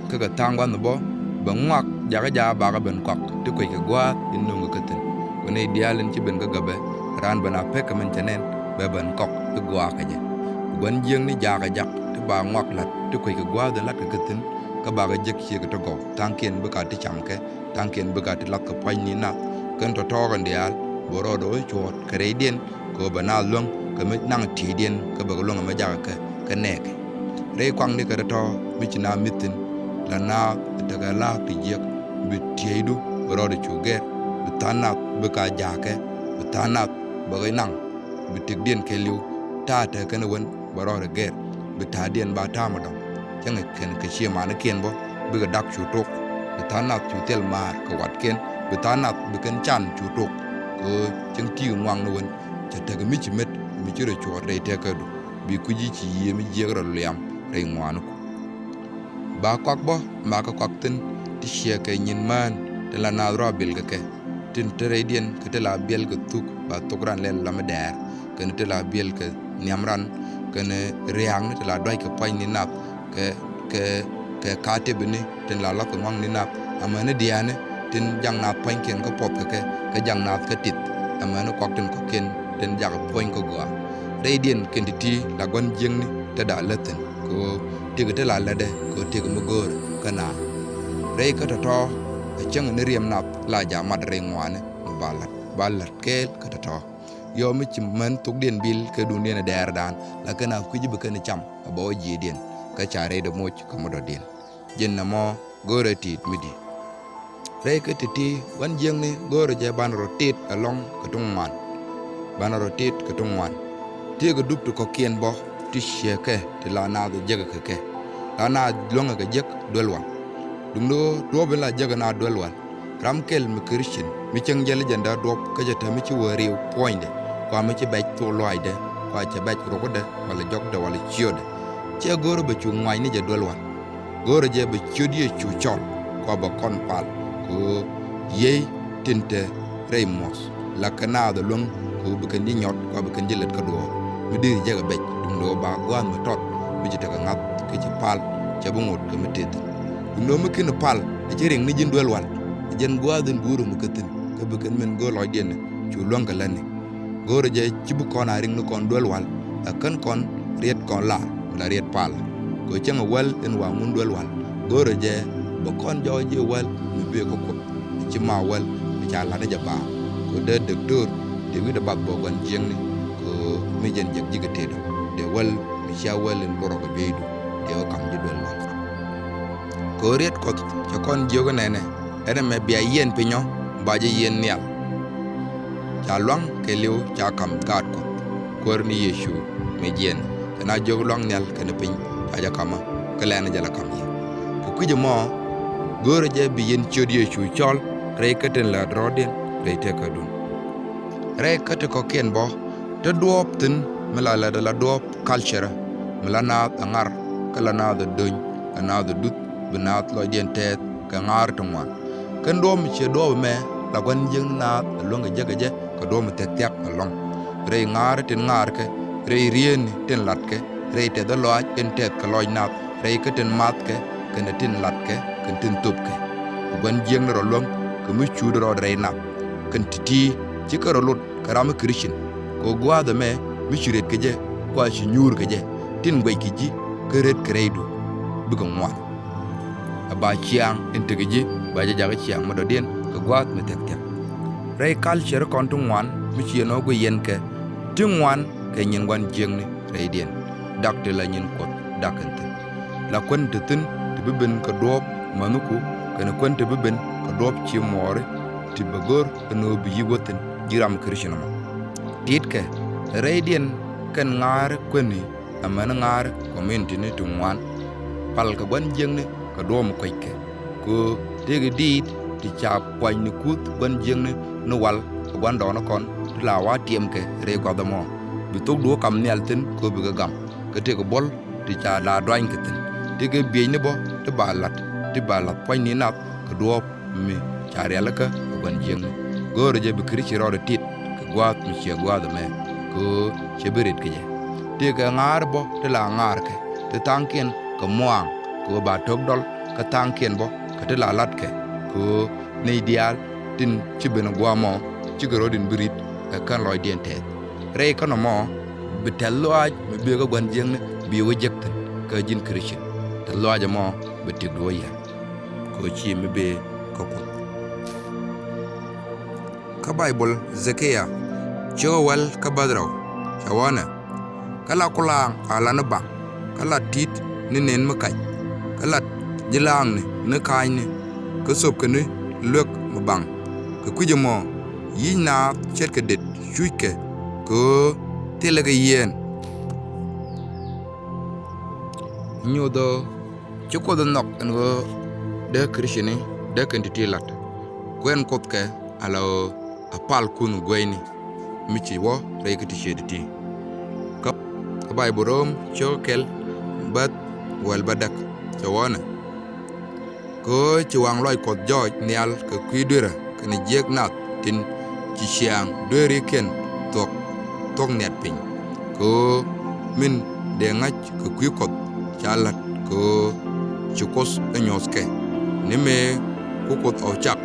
Kä kɛ tha̱a̱ŋ gua̱n bä bɛ ŋuak jakä jakä bakä ben kɔak ti kuec kɛ gua̱a̱th in nöŋ kɛ kä thi̱n. Kɛ nɛy diaal in ci ben kä gäpɛ raan ben a pek kɛ min cɛ nɛn bɛ ben kɔk ti gua̱a̱k kɛ jɛ. Gua̱n jiäkni jakä jak ti ba ŋuak la̱t ti kuec kɛ gua̱a̱th in la̱t kɛ kä thi̱n kä bakä jek ciek ti gɔw tha̱a̱ŋkiɛn bikɛ ti cam kɛ tha̱a̱ŋkiɛn bikɛ ti lath kɛ pua̱ny ni nath. Kɛn tɔ̱tɔ̱ kɛn diaal bɛ rɔɔdɛ ɣöö cuɔɔt kɛ rɛydiɛn kɛ ɣöö bɛ naath luäŋ kɛ mi naŋ tieydiɛn kä bɛ kɛ luäŋ ɛmɛ jakä kɛ kɛ nɛɛkɛ. Rɛy kuakni kɛ tɔ̱tɔ̱ mi ci naath mi̱th thi̱n la naath tekɛ la̱a̱k ti jiäk bi tieydu bɛ rɔɔdɛ cu gɛr bi tha̱a̱ŋ nath bikɛ ja̱a̱kɛ bi tha̱a̱ŋ nath bɛ kɛ naŋ bi tëkdiɛn kɛɛliw ta̱a̱ tekɛ kɛn wen bɛ rɔɔdɛ gɛr bi ta̱a̱diɛn ba ta̱a̱m ɛ dɔ̱ŋ. Cäŋ kɛn kɛ ciëmanikiɛn bä bikɛ dak cu tok bi tha̱a̱ŋ nath cu thil maar kɛ watkiɛn bi tha̱a̱ŋ nath bi kɛn can cu tok. Kɛ ɣöö cäŋ ti̱i̱ ŋuaŋni wen cɛ tekɛ mi ci met mi ci rɔ cuɔɔt rɛy tɛkädu bi kui̱ci ci yiëë mi jiäk rɔ liam rɛy ŋuaniku. Ba kɔak bä makä kɔak thi̱n ti ciɛ kɛ nyin mään tin la naath rɔ a biɛl kɛ kɛ tin te rɛydiɛn kɛ ti la biɛl kɛ thuk ba thok ran lɛl la mi dɛɛr kɛn ti la biɛl kɛ nhiam ran kɛn riaakni ti la duac kɛ pua̱nyni nath kɛ kɛ kɛ ka̱a̱tipni tin la lath kɛ ŋua̱ŋni nath. Amäni diaani tin jak naath pua̱nykiɛn kä puɔth kɛ kɛ kä jak naath kä tith. Amäni kɔak tin kɔ̱kiɛn tin jak puɔ̱ny kä gɔaa. Rɛydiɛn kɛn ti̱ti̱ la gua̱n jiäkni te da̱a̱ läth thi̱n kɛ ɣöö tëkɛ te la lätdɛ kɛ ɣöö tëkɛ mi göörä kä naath. Rɛy kä tɔ̱tɔ̱ ɛ cäŋ ni riɛm nath la ja̱ mat rɛy ŋuani mi ba la̱t ba la̱t kɛɛl kä tɔ̱tɔ̱. Yɔ mi ci män thokdiɛn bil kɛ duŋdiɛn ɛ dɛɛrdan la kɛn a kui̱ci bi kɛn cam a bɛ wä jiëëdiɛn kä ca rɛydɛ moc kä mi dɔ̱diɛn. Jɛn nɛmɔ go̱rɛ ti̱i̱t mi di̱i̱t. Rɛy kä ti̱ti̱ gua̱n jiäkni go̱rɛ jɛ banɛ rɔ tit ɛlɔ̱ŋ kɛ ti ŋuan. Banɛ rɔ tit kɛ ti ŋuan. Tëëkɛ dup ti kɔ̱kiɛn bä ti ciekɛ ti la naath jek kɛ kɛ. La naath luäŋɛ kɛ jek duel wal. Duundɛ ɣöö duɔ̱ɔ̱p in la jek naath duel wal, ram kɛl mi Christian mi cieŋ jɛl jɛn dee duɔ̱ɔ̱p kä cɛ te mi ci wee riw puɔ̱nydɛ, kua mi ci bɛc thok lɔaacdɛ, kua cɛ bɛc ruɔ̱kdɛ walɛ jɔkdɛ walɛ ciötdɛ. Ciɛ go̱o̱rä bɛ cu ŋuany ni jɛ duel wal. Go̱o̱rä jɛ bɛ ciöt Yecu cɔl, kua bɛ kɔn pal kɛ ɣöö yiey tin te rɛy muɔ̱th. La kɛ naath ɛ luäŋ kɛ ɣöö bi kɛn ji̱ nyɔt kua bi kɛn ji̱ lät kä duɔ̱ɔ̱r. Mi deri jɛ kɛ bɛc duundɛ ɣöö ba gua̱a̱th mi tɔt mi ci tekɛ ŋa̱th kä ci pal, cɛ bi ŋot kɛ mi tëë thi̱n. Duundɛ ɣöö mi /keni pal, ɛ ci riŋ ni ji̱n duel wal, ɛ jɛn gua̱a̱th in guurä mi kä thi̱n kä bi kɛn min go̱o̱r lɔcdiɛn cu luäŋ kɛ lätni. Go̱o̱rä jɛ /ci bi kɔn a riŋ ni kɔn duel wal, ɛ /ken kɔn riet kɔn la mi la riet pal. Kɛ ɣöö cäŋ ɛ wäl in wa ŋun duel wal, go̱o̱rä jɛ bɛ kɔn jɔɔc jɛ wäl mi bëë kä Kuoth, ɛ /ci ma wäl mi ca la̱t ni jɛ baaŋ. Kɛ ɣöö dee däktöör dee wi̱cdɛ bath bä gua̱n jiäkni, kɛ ɣöö mi jɛn jek ji̱ kɛ tëëdu, dee wäl mi cia wäl in lurä kɛ jueydu, dee wä ka̱m ji̱ duel wal. Kɛ ɣöö riet Kuɔth cɛ kɔn jiök i̱ nɛnɛ, ɛn ɛmɛ bia yiɛn piny ɔ, ba jɛ yiɛn nhial. Ca lua̱ŋ kɛɛliw ca ka̱m gaat Kuɔth, Kuäär ni Yecu mi jiɛn. Cɛ na jiök lua̱ŋ nhial kɛnɛ piny, ca jɛ ka̱m ɔ, kä lɛnɛ jɛ la ka̱m yɛ. Kɛ kui̱c ɛmɔ, go̱o̱rä jɛ bi yɛn ciöt Yecu cɔl rɛy kä tin lät rɔɔdiɛn rɛy tëkädun. Rɛy kä ti kɔ̱kiɛn bä, te duɔ̱ɔ̱p thi̱n mi la lät ala duɔ̱ɔ̱p culture, mi la naath ɛ ŋar, kä la naath ɛ do̱ny, la naath ɛ duth, bi naath lɔcdiɛn tɛɛth kɛ ŋa̱a̱r ti ŋuan. /Ken duɔ̱ɔ̱p mi ciɛ duɔ̱ɔ̱p ɛmɛ la gua̱n jiäkni naath ɛ luäŋ kɛ jek kɛ jɛ kɛ duɔ̱ɔ̱p mi thia̱k thia̱k ɛlɔ̱ŋ. Rɛy ŋa̱a̱ri tin ŋa̱a̱rkɛ, rɛy rietni tin latkɛ, rɛy tɛth ɛ lɔaac in tɛth kɛ lɔc nath, rɛy kä tin mathkɛ, kɛnɛ tin latkɛ, kɛnɛ tin thöpkɛ. Kɛ gua̱n jiäkni rɔ luäŋ kɛ mi cuut rɔɔdɛ rɛy nath. Kɛn ti̱ti̱ /cikɛ rɔ lot kɛ ram mi Christian. Kɛ ɣöö gua̱a̱th ɛmɛ mi ci riet kɛ jɛ, kua ci nyuur kɛ jɛ, tin guɛc kɛ ji̱ kä ret kɛ rɛydu, bikɛ ŋuan. A ba ciaŋ in tekɛ ji̱, ba jɛ jakä ciaŋ mi dɔ̱diɛn kɛ gua̱a̱th mi thia̱k thia̱k. Rɛy culture kɔn ti ŋuan mi ci ɛn ɣöö guic yɛn kɛ, ti ŋuan kɛ nyin gua̱n jiäkni rɛydiɛn, dak ti la nyin Kuɔth dak kɛn thi̱n. La kuän ti thi̱n ti bi ben kɛ duɔ̱ɔ̱p mäthniku, kɛnɛ kuän ti bi ben kɛ duɔ̱ɔ̱p ci muɔɔri ti bɛ go̱r ɛn ɣöö bi yi̱k wä thi̱n ji̱ ram Christian ɛmɔ. Ti̱tkɛ rɛydiɛn kɛn ŋa̱a̱ri kuäni amäni ŋa̱a̱ri community ni ti ŋuan. Pal kɛ gua̱n jiäkni kɛ duɔ̱ɔ̱p mi kueckɛ. Kɛ ɣöö tëëkɛ diit ti ca pua̱ny ni kuth gua̱n jiäkni ni wal kɛ gua̱ndɔɔŋnikɔn ti la wa tiɛmkɛ rɛy gua̱th ɛmɔ. Bi thokdu wä ka̱m nhial thi̱n kɛ ɣöö bikɛ gam. Kä tëëkɛ buɔ̱l ti ca la duanykɛ thi̱n. Tëëkɛ bieyni bä ti ba la̱t, ti ba la̱th pua̱nyni nath kɛ duɔ̱ɔ̱p mi ca rialikä kɛ gua̱n jiäkni. Go̱o̱rä jɛ bi Kritci rɔɔdɛ tit kɛ gua̱a̱th mi ciɛ gua̱a̱th ɛmɛ, kɛ ɣöö cɛ bi rit kɛ jɛ. Tëëkɛ ŋa̱a̱r bä ti la ŋa̱a̱rkɛ, ti tha̱a̱ŋkiɛn kɛ muaaŋ, kɛ ɣöö ba to̱k dɔl kä tha̱a̱ŋkiɛn bä kɛ ti la la̱tkɛ, kɛ ɣöö nɛy diaal tin ci ben ɛ gua̱a̱mɔ cikɛ rɔ̱diɛn bi rit ɛ kän lɔcdiɛn tɛth. Rɛy kän ɛmɔ bi tɛ̈th lɔaac mi bëë kä gua̱n jiäkni bi wä jek thi̱n kä ji̱n Kritci. Tɛ̈th lɔaac ɛmɔ bi tëkdu wä yär. Kɛ ɣöö ci mi bëë kä Kuoth. Kä Bayböl Dhekekia ciökä wäl kä bäth rɛw, cɛ wä nɛ, kä la kulaaŋ a la ni baŋ, kä la ti̱t ni nën mi kac, kä la ji̱ la̱a̱ŋni ni ka̱a̱cni, kä thöpkɛ ni luek mi baŋ. Kɛ kui̱c ɛmɔ yic naath ce̱tkɛ det cuckɛ, kɛ ɣöö thilɛ kɛ yieen. Nyothɔ ci Kuoth ɛ nhɔk ɛn ɣöö dee Kritcini dee kɛn ti̱ti̱ la̱t. Kuɛn Kuoth kɛ ala ɣöö a pal kun gueyni mi ci wä rɛy kä ti ciet ti̱ti̱. Kä, kä Bayböl Ro̱o̱m ciökä kɛl bäth wäl bädäk, cɛ wä nɛ, kɛ ɣöö ci waŋ lɔaac Kuɔth jɔɔc nhial kɛ kui̱ dui̱rä kɛnɛ jiäk nath tin ci ciaŋ dueerikiɛn thuɔ̱k thuɔ̱k nhiat piny, kɛ ɣöö min dee ŋa̱c kɛ kui̱ Kuɔth ca la̱t kɛ ɣöö ci Kuoth ɛ nyuɔ̱thkɛ. Ni mëë ku Kuoth ɔ cak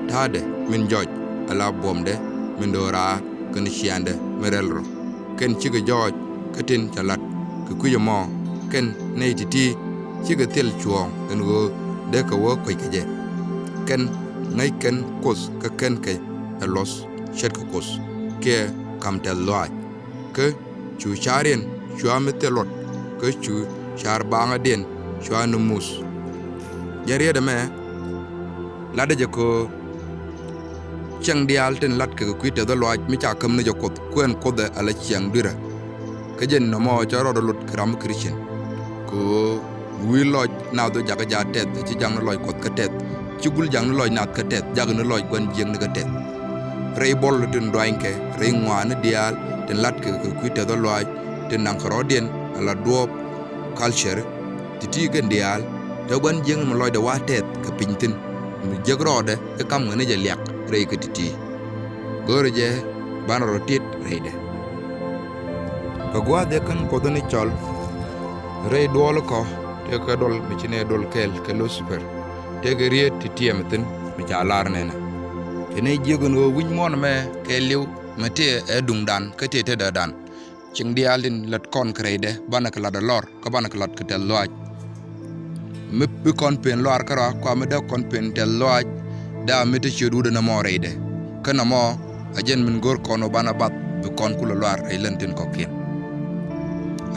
ta̱a̱dɛ min jɔc ala buɔ̱mdɛ min do̱raar kɛnɛ ciaaŋdɛ min rɛl rɔ. Kɛn cikɛ jɔɔc kä tin ca la̱t kɛ kui̱c ɛmɔ, kɛn nɛy ti̱ti̱ cikɛ thil cuɔ̱ɔ̱ŋ ɛn ɣöö dee kɛ wä kuec kɛ jɛ. Kɛn ŋäc kɛn Kuoth kä kɛn kɛ ɛ luɔ̱th ce̱tkɛ Kuoth kiɛ ka̱m tɛ̈th lɔaac. Kä cu ca̱riɛn cua mi thil luɔt, kä cu ca̱r baaŋädiɛn cua ni muth. Jɛn riet ɛmɛ latdä jɛ kɛ ɣöö ciɛŋ diaal tin la̱tkɛ kɛ kui̱ tɛ̈th lɔaac mi ca käm ni jɛ Kuoth, kuɛn Kuoth ɛ ala ciaŋ dui̱rä. Kä jɛn nɔmɔ cɛ rɔɔdɛ lot kɛ ram mi Christian. Kɛ ɣöö wi̱i̱ lɔc nath ɣöö jakä jaa tɛth, ci jak ni lɔc Kuɔth kä tɛth, ci gul jak ni lɔc nath kä tɛth, jak ni lɔc gua̱n jiäkni kä tɛth. Rɛy buɔl tin duanykɛ, rɛy ŋɔaani diaal tin latkɛ kɛ kui̱ tɛth ɔ lɔaac, tin naŋ kɛ rɔɔdiɛn ala duɔ̱ɔ̱p, culture, ti̱ti̱ kɛn diaal, te gua̱n jiäkni mi lɔcdɛ wa tɛth kɛ piny thi̱n, mi jiäk rɔɔdɛ i̱ kam ŋäni jɛ liak rɛy kɛ ti̱ti̱. Go̱o̱rɛ jɛ banɛ rɔ tit rɛydɛ. Kɛ gua̱a̱th ɛ kän Kuɔth ni cɔl rɛy duɔl kɔ, tëëkɛ duɔl mi ci nɛ duɔl kɛɛl kɛ Lucifer, tëëkɛ riet ti tiɛm thi̱n mi ca lar nɛnɛ. Ci nɛ jiäk ɛn ɣöö wi̱c muɔ̱ɔ̱n ɛmɛ kɛɛliw mi tëë ɛ duŋdan kä tëë tetdädan. Cieŋ diaal tin lät kɔn kɛ rɛydɛ banɛ kɛ lat ɛ lɔr kä banɛ kɛ lat kɛ tɛth lɔaac. Mi bi kɔn pen lɔaar kärɔa kua mi dee kɔn pen tɛth lɔaac, dee a mi te ciöt wut ɛn ɛmɔ rɛydɛ. Kä nɔmɔ a jɛn min go̱r kɔn ɔ banɛ bath bi kɔn kulɛ lɔaar rɛy län tin kɔ̱kiɛn.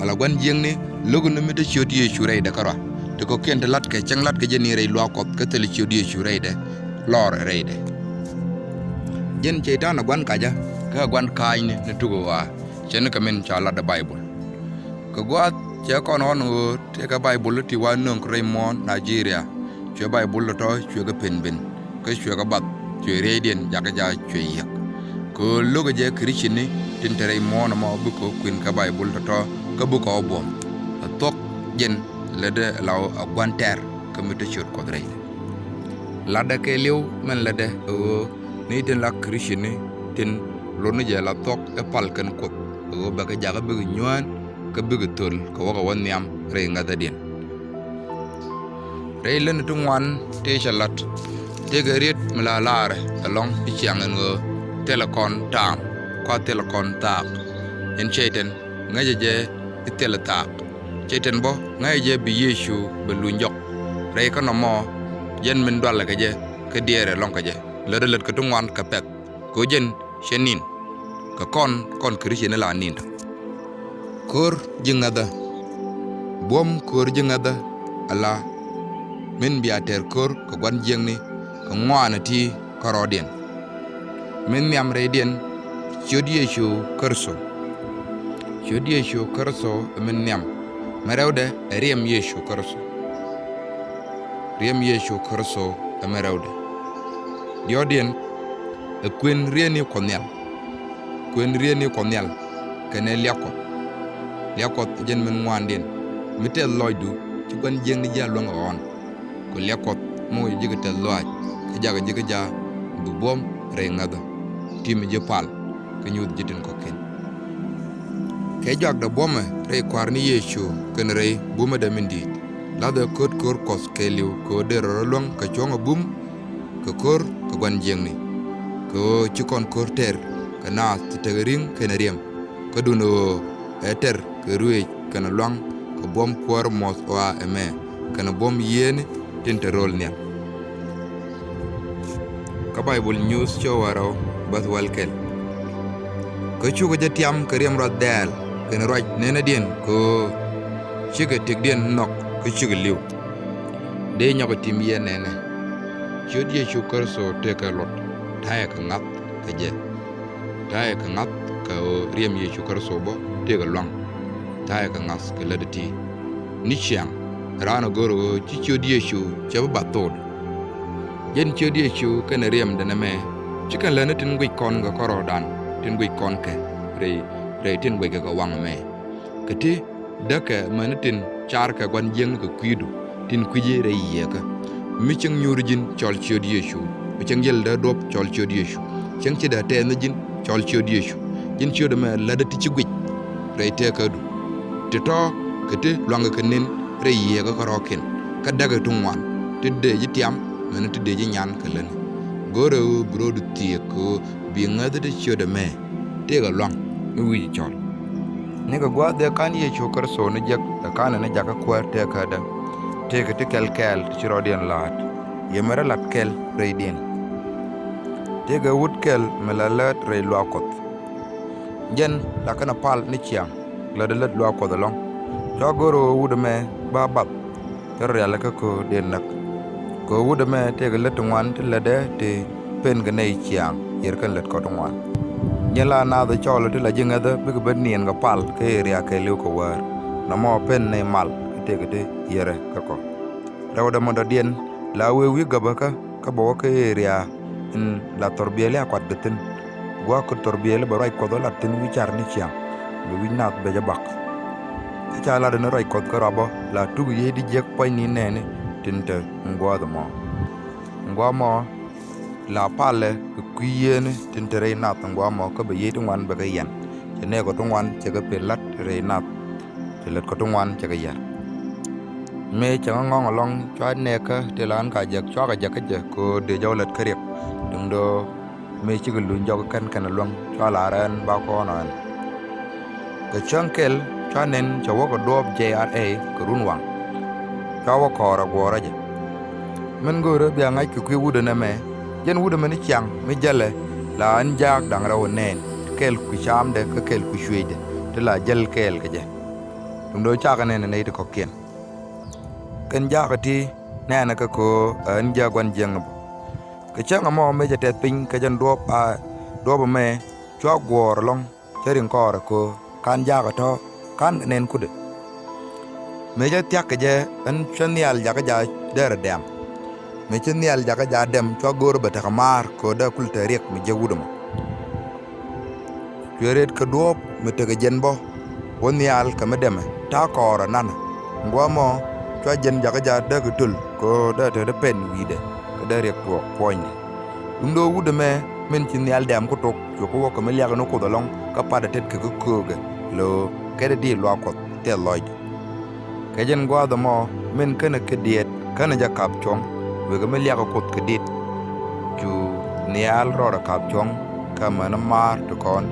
Ala gua̱n jiäkni lo̱k ni mi te ciöt Yecu rɛydɛ kärɔa. Ti kɔ̱kiɛn ti latkɛ cäŋ latkɛ jɛ ni rɛy luaak Kuɔth kä thil ciöt Yecu rɛydɛ lɔr rɛydɛ. Jɛn Cɛy-tan a gua̱n kacä kä a gua̱n ka̱a̱cni ni tuk ɣɔaa. Cɛ ni kɛ min ca lat ɛ Baibol. Kɛ gua̱a̱th cɛ kɔn ɣɔn ɣöö tëëkɛ Baibol ti wa nöŋ rɛy muɔ̱ɔ̱n Nigeria. Cuɛ Baibol tɔ̱tɔ̱ cuɛ kɛ pen ben. Kä cuɛ kɛ bath cuɛ riɛydiɛn jakä jaa cuɛ yiäk. Kɛ ɣöö lo̱kɛ jɛ Kritini tin te rɛy muɔ̱ɔ̱n ɛmɔ bikɛ kuën kɛ Baibol tɔ̱tɔ̱ kä bikɛ ɔ buɔ̱m. Ɛ thuɔ̱k jɛn lätdɛ la ɣöö a gua̱n tɛr kä mi te ciöt Kuɔth rɛy. Latdɛ kɛɛliw mɛn lätdɛ ɛ ɣöö ni tin la Kritini tin lotni jɛ la thuɔ̱k ɛ pal kɛn Kuoth ɛ ɣöö bɛ kɛ jakä bikɛ nyuään kä bikɛ thöl kɛ wäkɛ wä nhiam rɛy ŋäthädiɛn. Rɛy lätni ti ŋuan tëë cɛ la̱t tëëkɛ riet mi la laarɛ ɛlɔ̱ŋ i̱ ciaŋ ɛn ɣöö thilɛ kɔn taam kua thilɛ kɔn thaak. Ɛn Cɛy-tan ŋäcɛ jɛ i̱ thilɛ thaak. Cɛy-tan bä ŋäcɛ jɛ bi Yecu bɛ luny jɔk. Rɛy kä nɔmɔ jɛn min dualɛ kɛ jɛ kä diɛɛrɛ lɔ̱ŋ kɛ jɛ. Lätdɛ lät kɛ ti ŋuan kɛ pɛ̈th kɛ ɣöö jɛn cɛ ni̱n. Kɛ kɔn kɔn Kritini la ni̱n. Ko̱r ji̱ ŋäthä. Buɔ̱m ko̱r ji̱ ŋäthä ala min bia tɛr ko̱r kɛ gua̱n jiäkni kɛ ŋɔaani ti kärɔɔdiɛn. Min nhiam rɛydiɛn ciöt Yecu Kritho. Ciöt Yecu Kritho ɛ min nhiam. Min rɛwdɛ ɛ riɛm Yecu Kritho. Riɛm Yecu Kritho ɛ min rɛwdɛ. Diɔ̱ɔ̱kdiɛn ɛ kuën rietni Kuɔth Nhial. Kuën rietni Kuɔth Nhial kɛnɛ liak Kuɔth. Liak Kuɔth jɛn min ŋuandiɛn mi tɛth lɔcdu ci gua̱n jiäkni ji̱ a luäŋ ɛ ɣɔ̱ɔ̱n. Kɛ liak Kuɔth mi wä ji̱ kɛ tɛth lɔaac kä jakɛ ji̱ kä jaa bi buɔ̱m rɛy ŋäthä. Ti mi ji̱ pal kä nyuuth ji̱ tin kɔ̱kiɛn. Kɛ juakdɛ buɔ̱mɛ rɛy Kua̱r ni Yecu kɛnɛ rɛy bumɛdɛ min di̱i̱t. Lathɛ ko̱t ko̱r Kuɔth kɛɛliw kɛ ɣöö dee rɔ luäŋ kɛ cuɔ̱ŋ ɛ bum kɛ ko̱r kɛ gua̱n jiäkni. Kɛ ɣöö ci kɔn ko̱r tɛr kɛ naath ti tekɛ ri̱ŋ kɛnɛ riɛm. Kä duundɛ ɣöö ɛ tɛr kɛ ruëëc kɛnɛ lua̱ŋ kɛ buɔ̱m kuäär muɔ̱th ɣɔaa ɛmɛ kɛnɛ buɔ̱m yiëëni tin te ro̱l nhial. Kä Baibol Nyuuth cio̱k wäl rɛw bäth wäl kɛl. Kä cukɛ jɛ tiam kɛ riɛm ruath dɛɛl kɛnɛ ruac nɛnɛdiɛn kɛ ɣöö cikɛ tëkdiɛn nhɔk kä cikɛ li̱w. Dee nyɔkɛ tim yɛ nɛnɛ. Ciöt Yecu Kritho tëëkɛ luɔt ta̱yɛ kɛ ŋa̱th kɛ jɛ. Ta̱yɛ kɛ ŋa̱th kɛ ɣöö riɛm Yecu Kritho bä tëëkɛ lua̱ŋ. Ta̱yɛ kɛ ŋa̱th kɛ lätdɛ ti. Ni ciaŋ raan ɛ go̱r ɣöö ci ciöt Yecu cɛ bi bath thok. Jɛn ciöt Yecu kɛnɛ riɛmdɛ nɛmɛ ci kɛn lätni tin guic kɔn kɛ kärɔɔdan tin guic kɔn kɛ rɛy rɛy tin guickɛ kɛ waŋ ɛmɛ. Kɛ ti däkɛ mäni tin carkɛ gua̱n jiäkni kɛ kui̱du tin kui̱ci rɛy yiëëkä. Mi cieŋ nyuur ji̱n cɔl ciöt Yecu. Mi cieŋ jäl dee duɔ̱p cɔl ciöt Yecu. Cieŋ ci dee tɛɛth ni ji̱n cɔl ciöt Yecu. Ji̱n ciöt ɛmɛ lätdɛ ti ci guic rɛy tëëkädu. Ti tɔ̱ kɛ ti lua̱ŋkɛ kɛ ni̱n rɛy yiëëkä kärɔ̱kiɛn. Kä däkɛ ti ŋuan ti dee ji̱ tiam mäni ti dee ji̱ nyan kɛ lätni. Go̱rɛ ɣöö bi rɔɔdu thiëëk kɛ ɣöö bi ŋäthä ti ciöt ɛmɛ tëëkɛ lua̱ŋ mi wi̱i̱ cɔl. Nikɛ gua̱a̱th ëë ka̱n Yecu Kritho ni jek ɛ ka̱n ni jakä kuäär tëëkädä. Tëëkɛ ti kɛl kɛɛl ti ci rɔɔdiɛn la̱a̱t. Yɛ mɛrɛ lat kɛl rɛydiɛn. Tëëkɛ wut kɛl mi la lät rɛy luaak Kuɔth. Jɛn la kɛn ɛ pal ni ciaŋ lätdɛ lät luaak Kuɔth ɛlɔ̱ŋ. Cua go̱r ɣöö wut ɛmɛ ba bath. Cä rɔ rialikä köödɛ näk. Kɛ ɣöö wut ɛmɛ tëëkɛ lät ti ŋuan ti lätdɛ ti pen kɛ nɛy ciaŋ yɛr kɛn lät kɔ ti ŋuan. Nyin la naath cɔɔl ti la ji̱ ŋäthä bikɛ ben niɛn kɛ pal kä ëë ria̱a̱k kɛɛliw kɛ wäär. Nɔmɔ pen nɛy mal kä tëëkɛ ti yɛrɛ kä kɔ. Rɛwdɛ mɔ dɔ̱diɛn la wëë wi̱i̱ gäpäkä kä bɛ wä kä ëë ria̱a̱k in la thɔrbiɛli a kuat bɛ thi̱n. Gua̱a̱k kä thɔrbiɛli bɛ ruac Kuɔth wä lat thi̱n wi̱i̱ car ni ciaŋ, bɛ wi̱c naath bɛ jɛ bak. Kä ca lat in ruac Kuɔth kä ruabä la tuk yiëëdi jiäk puɔ̱nyni nɛɛni tin te in gua̱a̱th ɛmɔ. Ŋuamɔ la palɛ kɛ kui̱ yiëëni tin te rɛy nath ŋuamɔ kä bɛ yiëë ti ŋuan bɛ kɛ yɛn. Cɛ nɛɛkɔ ti ŋuan cɛ kɛ pil la̱t rɛy nath. Cɛ lät kɔ ti ŋuan cɛ kɛ yɛr. Mëë cɛ ŋä ŋɔ̱ŋ ɛlɔ̱ŋ cua nɛɛkä ti la ɣän ka jɛk cua kɛ jɛk kä jɛ kɛ ɣöö dee jɔw lät kä riɛk. Duundɛ mëë cikɛ luny jɔk kɛn kɛn ɛlɔ̱ŋ cua la rɛn ba kɔn ɣän. Kɛ cäŋ kɛl cua nɛn cɛ wä kɛ duɔɔp J R A kɛ run waŋ. Cua wä kɔɔr ɛ guɔ̱ɔ̱rä jɛ. Min go̱o̱rä bia ŋa̱c kɛ kui̱ wut ɛn ɛmɛ, jɛn wut ɛmɛ ni ciaŋ mi jälɛ la ɣän jaak da̱ŋ rɛw ɛ nɛɛn kɛɛl kui̱ caamdɛ kä kɛɛl kui̱ cuëëcdɛ ti la jäl kɛɛl kɛ jɛ. Duundɛ cakɛ nɛn ɛ nɛy ti kɔ̱kiɛn. Kɛn jaak ɛ ti nɛɛnɛ kɛ kɛ ɣöö ɣän jaak gua̱n jiäkni bä. Kɛ cäŋ ɛmɔ mëë cɛ tɛth piny kɛ jɛn duɔ̱ɔ̱p a duɔ̱ɔ̱p ɛmɛ cua guɔ̱ɔ̱r ɛlɔ̱ŋ. Cä riŋ kɔɔrɛ kɛ ɣöö ka̱n jaakɛ tɔ̱ ka̱n kɛ nɛn kutdɛ. Mëë cä thia̱k kɛ jɛ ɛn cä nhial jakä ja̱ derɛ dɛm. Mëë cä nhial jakä ja̱ dɛm cua go̱o̱rä bɛ tekɛ maar kɛ ɣöö dee kul te riɛk mi jiäk wut ɛmɔ. Cuɛ rɛt kɛ duɔ̱ɔ̱p mi tekɛ jɛn bä wä nhial kɛ mi dɛmɛ ta̱a̱ kɔɔrɛ nanɛ. Ŋuamɔ cua jɛn jakä ja̱ dee kɛ töl kɛ ɣöö dee te dee pɛn wi̱i̱dɛ kɛ dee riɛk tuɔɔk puɔ̱nydɛ. Duundɛ wut ɛmɛ min ci nhial dɛm kä tok cuɛ kä wä kɛ mi liakɛ ni Kuoth ɛlɔ̱ŋ kä patdɛ tet kɛ kä köökɛ lo̱o̱ kɛtdɛ diit luaak Kuɔth tɛth lɔcdɛ. Kɛ jɛn gua̱a̱th ɛmɔ min känɛ kɛ diɛɛt känɛ jɛ ka̱p cuɔ̱ŋ wekɛ mi liakɛ Kuoth kɛ dit. Cu nhial rɔɔdɛ ka̱p cuɔ̱ŋ kä mänä maar ti kɔn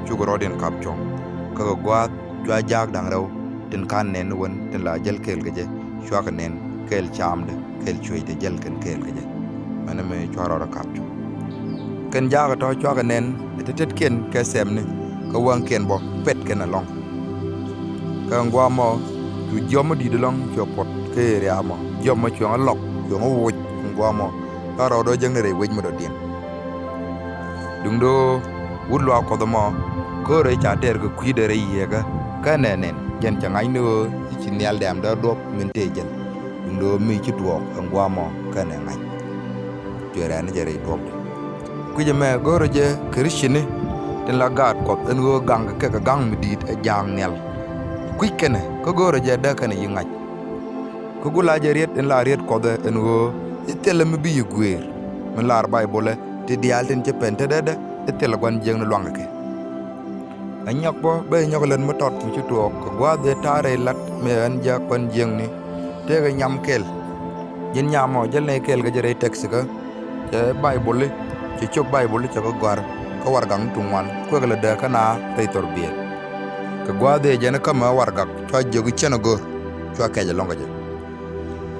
cukɛ rɔɔdiɛn ka̱p cuɔ̱ŋ. Kä kɛ gua̱a̱th cua jaak da̱ŋ rɛw tin ka̱n nɛn ni wän tin la jäl kɛɛl kɛ jɛ cuakɛ nɛn kɛɛl caamdɛ kɛɛl cuëëcdɛ jäl kɛn kɛɛl kɛ jɛ. Mänä mëë cua rɔɔdɛ ka̱p cuɔ̱ŋ. Kɛn jaakɛ tɔ̱ cuakɛ nɛn ɛ tettetkiɛn kɛ sɛmni kä wäŋkiɛn bä pɛt kɛn ɛlɔ̱ŋ. Kä ŋuamɔ cu jiɔam mi di̱i̱t ɛlɔ̱ŋ cuɛ puɔt kä ëë ria̱a̱ mɔ jiɔam mɔ cuɛ ŋä lɔk cuɛ ŋä woc ŋuamɔ. Kä rɔɔdɛ jäkni rɛy wec mi dɔ̱diɛn. Duundɛ wut luaak Kuɔth ɛmɔ go̱o̱rɛ ca tɛr kɛ kui̱dɛ rɛy yieekä. Kä nɛn nɛn jɛn cɛ ŋa̱c ni ɣöö i̱ ci nhial dɛm dee duɔ̱p min tëë jɛn. Duundɛ mi ci tuɔɔk ɛn gua̱a̱mɔ känɛ ŋa̱c. Cuɛ rɛ̈n ni jɛ rɛy duɔ̱pdɛ. Kui̱c ɛmɛ go̱o̱rɛ jɛ Krithiani tin la gaat Kuɔth ɛn ɣöö gaŋkɛ kɛ kɛ gaŋ mi di̱i̱t ɛ ja̱a̱ŋ nhial. Kui̱c kɛnɛ kä go̱o̱rɛ jɛ dee kɛnɛ yi ŋa̱c. Kä gula jɛ riet in la riet Kuɔth ɛ ɛn ɣöö i̱ thilɛ mi bi yi guëër. Min lar Baibolɛ ti diaal tin ci pɛn tetdɛ i̱ thilɛ gua̱n jiäkni luaŋkɛ kɛ. Ɛ nyɔk bä ben nyɔk lät mi tɔt mi ci tuɔɔk kɛ gua̱a̱th ëë ta̱a̱ rɛy lat mëë ɣän jiäk gua̱n jiäkni. Tëëkɛ nyam kɛl. Ji̱n nyam ɔ jäl nɛy kɛl kɛ jɛ rɛy tɛksikä. Cɛ Baiboli cɛ ciök Baiboli cɛ kɛ gɔ̱a̱r kä warɛgak ni ti ŋuan kuekɛ lɛ dääk kä naath rɛy thɔrbiɛl. Kɛ gua̱a̱th ëë jɛn ɛ kämɛ warɛgak cua jiök i̱ cɛn ɛ go̱r cua kɛc ɛlɔ̱ŋ kɛ jɛ.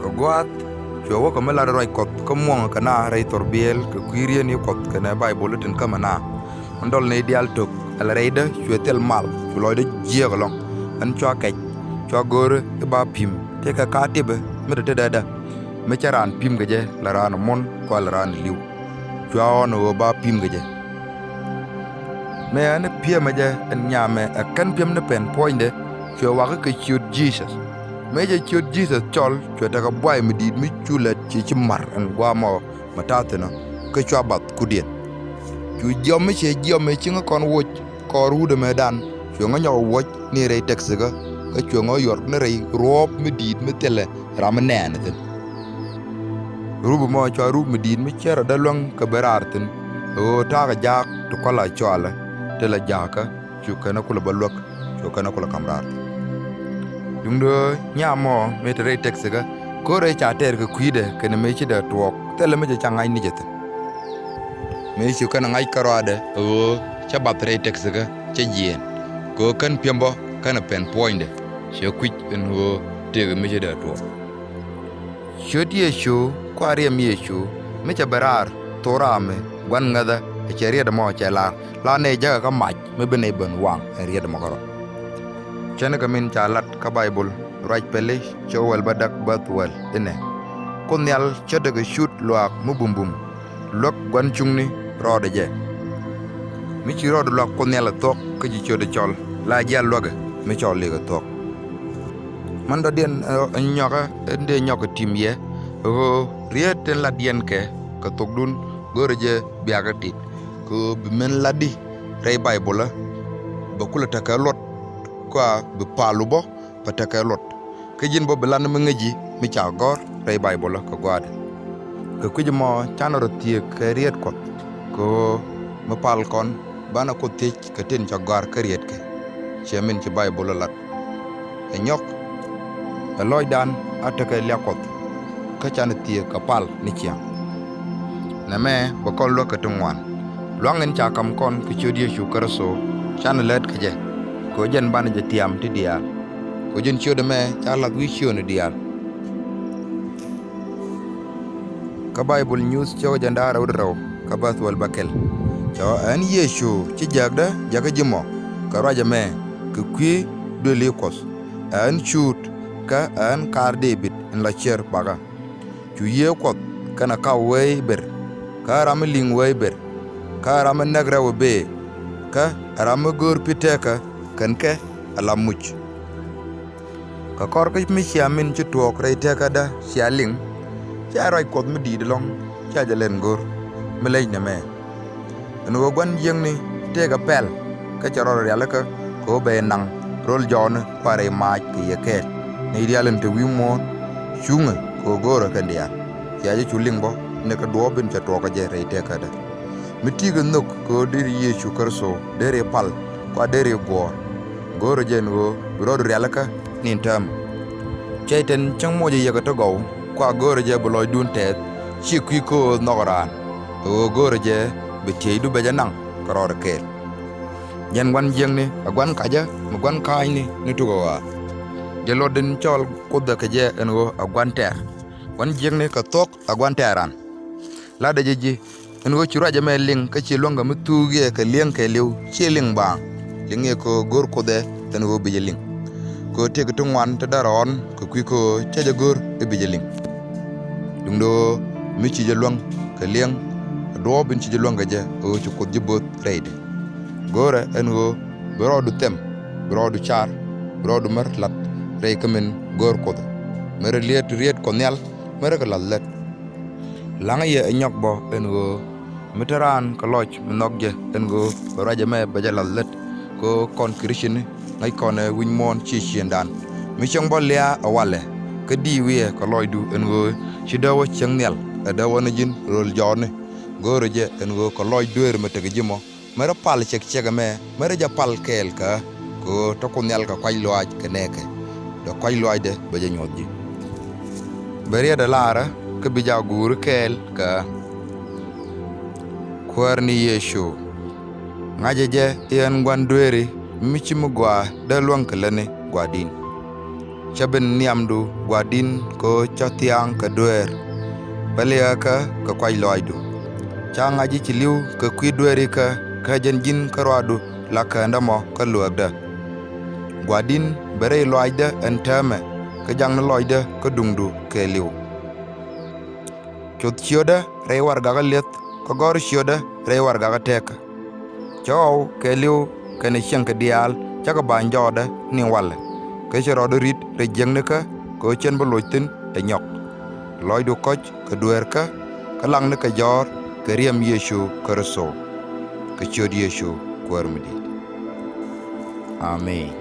Kɛ gua̱a̱th cuɛ wä kɛ mi lat ruac Kuɔth kä muɔ̱ŋ kɛ naath rɛy thɔrbiɛl kɛ kui̱ rieetni Kuɔth kɛnɛ Baiboli tin kämɛ naath. Min dɔl nɛy diaal tök ɛ la rɛydä cuɛ thil mal cu lɔcdä jiääk ɛlɔ̱ŋ. Ɛn cua kɛc cua go̱o̱rä i̱ ba pi̱m tëëkɛ ka tipɛ mi te tetdɛ. Mi cä raan pi̱m kɛ jɛ la raan ɛ muɔ̱n kua la raan ɛ li̱w. Cua ɣɔ̱n ɛ ɣöö ba pi̱m kɛ jɛ. Mëë ɛn pi̱emɛ jɛ ɛn nyamɛ ɛ kän pi̱em ni pɛn puɔ̱nydɛ cuɛ wakä kɛ ciöt Jesus. Mëë cɛ ciöt Jesus cɔl cuɛ tekɛ buay mi di̱i̱t mi cu lät ci ci ma̱r ɛn gua̱a̱mɔ mɛ ta̱thi̱n ɔ kä cua bath kutdiɛn. Cu jiɔam mi ciɛ jiɔam mëë ci ŋä kɔn woc kɔɔr wut ɛmɛdan cuɛ ŋä nyɔk ɛ wuɔ̱c ni rɛy tɛksikä kä cuɛ ŋä yuɔr ni rɛy ruɔ̱ɔ̱p mi di̱i̱t mi thilɛ ram mi nɛɛnɛ thi̱n. Rup ɛmɔ cua rup mi di̱i̱t mi cär ɔ dee luäŋ kɛ ben raar thi̱n. Ɣöö ta̱a̱ kɛ jaak ti kɔl a cɔalä ti la jaakä cu kɛn ɛ kulɛ bä luäk cu kɛn ɛ kulɛ ka̱m raar thi̱n. Duundɛ nyam mɔ mëë te rɛy tɛksikä ko̱r rɛy ca tɛɛr kɛ kui̱dɛ kɛnɛ mëë ci dee tuɔɔk thilɛ mi cɛ ca ŋa̱c ni cɛ thi̱n. Mëë cu kɛn ɛ ŋa̱c kärɔaadɛ ɣöö cä bath rɛy tɛksikä cä jiɛɛn. Kɛ ɣöö kän pi̱em bä känɛ pɛn puɔ̱nydɛ cɛ kui̱c ɛn ɣöö tëëkɛ mi ci dee tuɔɔk. Ciöt Yecu kua riɛm Yecu mi cɛ ben raar thok raam mi gua̱n ŋäthä. Ɛ cɛ riet ɛmɔ cɛ lar la nɛy jäkä kä mac mi bi nɛy ben waŋ ɛn riet ɛmɔ kärɔa. Cänikɛ min ca lat kä Baibol ruac pɛli cɛ wäl bädäk bäth wäl inɛ. Kuoth Nhial cä tekɛ cut luaak mi bumbum luäk gua̱n cuŋni rɔɔdɛ jɛ. mi ci rɔɔdu luak Kuoth Nhial ɛ thuɔ̱k kä ci ciötdɛ cɔl la jial luäkɛ mi cɔl liɛk ɛ thuɔ̱k. Mɛn dɔ̱diɛn ɛ nyɔkä in dee nyɔk kɛ tim yɛ ɛ ɣöö rieet tin lat yɛn kɛ kɛ thokdun görɛ jɛ biakä tit kɛ ɣöö bi min latdi rɛy Baybölä bɛ kulɛ tekɛ luɔt kua bi pal wä bä bɛ tekɛ luɔt. Kä ji̱n bä bi lat ni mi ŋäci mi ca gɔ̱r rɛy Baybölä kɛ gua̱a̱dɛ. Kɛ kui̱c ɛmɔ canɛ rɔ thiëëk kɛ rieet Kuɔth kɛ ɣöö mi pal kɔn banɛ Kuoth thiec kɛ tin ca gɔ̱a̱r kä rieetkɛ. Ciɛ min ci Baybölä lat. Ɛ nyɔk ɛ lɔcdan a tekɛ liak Kuɔth kä canɛ thiëëk kɛ pal ni ciaŋ. Nɛmɛ bɛ kɔn luäk kɛ ti ŋuan. Luaŋ in ca ka̱m kɔn kɛ ciöt Yecu Kritho canɛ lät kɛ jɛ kɛ ɣöö jɛn banɛ jɛ tiam ti diaal. Kɛ ɣöö jɛn ciöt ɛmɛ ca la̱th wi̱i̱ ciötni diaal. Kä Bayböl Nyuuth ciökä jiɛn da̱ŋ rɛw rɛw kä bäth wäl bäkɛl. Cɛ ɣöö ɛn Yecu ci jääkdä jäkä ji̱ mɔ kɛ ruac ɛmɛ kɛ kui̱ duëli Kuɔth. Ɛn cuut kä ɛn kaar Dee-bid in la cier bakä. Cu Yiëë Kuɔth kɛnɛ kaw wee i̱ ber, kä ram mi liŋ wee i̱ ber, kä ram mi näk rɛw ɛ bëë, kä ram mi go̱o̱r pi̱ teekä kɛn kɛ ala muc. Kɛ kɔr kä mi cia min ci tuɔɔk rɛy teekädä cia liŋ, cia ruac Kuɔth mi di̱i̱t ɛlɔ̱ŋ cia jɛ lɛn go̱r mi lec nɛmɛ. Ɛn ɣöö gua̱n jiäkni tëëkɛ pɛl kä cɛ rɔ rialikä kɛ ɣöö bɛ naŋ röl jɔɔni kua rɛy maac kɛ yɛ kɛɛl. Nɛy diaal in te wi̱i̱ muɔ̱ɔ̱n cuŋɛ kɛ ɣöö go̱o̱rɛ kɛn diaal. Cia jɛ cu liŋ bä ni kɛ duɔ̱ɔ̱p in cɛ tuɔɔkä jɛ rɛy tëëkädä. Mi ti̱i̱ kɛ nhök kɛ ɣöö deri Yecu Kritho deri pal kua deri guɔ̱ɔ̱r. Go̱o̱rɛ jɛ ɛn ɣöö bi rɔɔdu rialikä ni in täämɛ. Cɛy-tan cäŋ mocɛ yɛ kɛ ti gɔw kua go̱o̱rɛ jɛ bi lɔcdun tɛth ci kui̱ kɛ ɣöö nhɔk raan. Kɛ ɣöö go̱o̱rɛ jɛ bi tieydu bɛ jɛ naŋ kɛ rɔɔdɛ kɛɛl. Jɛn gua̱n jiäkni ɛ gua̱n kacä mi gua̱n ka̱a̱cni ni tuk ɛ ɣɔaa. Jɛ luɔt in cɔl Kuoth ɛ kɛ jɛ ɛn ɣöö ɛ gua̱n tɛ̈r. Gua̱n jiäkni kɛ thuɔ̱k ɛ gua̱n tɛ̈ran. Latdɛ jɛ ji̱ ɛn ɣöö ci ruac ɛmɛ liŋ kä ci luäŋkɛ mi thuuk yɛ kɛ li̱eŋ kɛɛliw ci liŋ baaŋ. Liŋ yɛ kɛ ɣöö go̱r Kuoth ɛ ɛn ɣöö bi jɛ liŋ. Kɛ ɣöö tëëkɛ ti ŋuan te däär ɣɔ̱ɔ̱n kɛ kui̱ kɛ ɣöö cä jɛ go̱r i̱ bi jɛ liŋ. Duundɛ ɣöö mi ci jɛ luäŋ kɛ li̱eŋ kɛ duɔ̱ɔ̱p in ci jɛ luäŋ kɛ jɛ ɣöö ci Kuoth ji̱ bo̱o̱th rɛydɛ. Go̱rɛ ɛn ɣöö bi rɔɔdu them, bi rɔɔdu car, bi rɔɔdu mär la̱t rɛy kä min go̱o̱r Kuoth. Märɛ liet riet Kuɔth Nhial, märɛ kɛ la̱th lät. La̱ŋä yɛ ɛ nyɔk bä ɛn ɣöö mi te raan kɛ lɔc mi nhɔk jɛ ɛn ɣöö bɛ ruac ɛmɛ bɛ jɛ la̱th lät kɛ ɣöö kɔn Krithiani ŋäc kɔn ɛ wi̱c muɔ̱ɔ̱n ci ciëŋdan. Mi cäŋ bä lia̱a̱ ɛ walɛ kä di̱i̱ wi̱i̱ ɛ kɛ lɔcdu ɛn ɣöö ci dee wä cieŋ nhial ɛ dee wä ni ji̱n rööl jɔɔni. Go̱o̱rɛ jɛ ɛn ɣöö kɛ lɔc dueeri mɛ tekɛ ji̱ mɔ märä pal cɛk cɛk ɛmɛ märä jɛ pal kɛɛl kä kɛ ɣöö te Kuoth Nhial kɛ kuac lɔaac kɛ nɛɛkɛ. Dee kuac lɔaacdɛ bɛ jɛ nyuɔth ji̱. Bɛ riɛt ɛ laarä kä bi jɛ guuri kɛɛl kä Kuäär ni Yecu. Ŋa̱cä jɛ i̱ ɛn gua̱n dueeri mi ci mi gɔaa dee luäŋ kɛ lätni gua̱di̱n. Cä ben nhiamdu gua̱di̱n kɛ ɣöö cä thia̱a̱ŋ kɛ dueer. Pälikä kɛ kuac lɔaacdu. Ca ŋa̱c i̱ ci li̱w kɛ kui̱ dueerikä kä jɛn ji̱n kä ruaadu la käändä mɔ kä luääkdä. Gua̱di̱n bɛ rɛy lɔaacdä ɛn täämɛ kä jakni lɔcdä kä duŋdu kɛɛliw. Coth ciötdä rɛy warɛgakä li̱eth kä gɔ̱r ciötdä rɛy warɛgakä tëkä. Cä ɣɔw kɛɛliw kɛnɛ cieŋkɛ diaal cä kɛ ba̱ny jɔɔdä ni walɛ. Kä cɛ rɔɔdä ri̱t rɛy jiäknikä kɛ ɣöö cɛn bä loc thi̱n ɛ nyɔk. Lɔcdu kɔ̱c kɛ dueerkä kä laknikɛ jɔ̱ɔ̱r kɛ riɛm Yecu Kritho. Kɛ ciöt Yecu Kuäär mi di̱i̱t. Amen.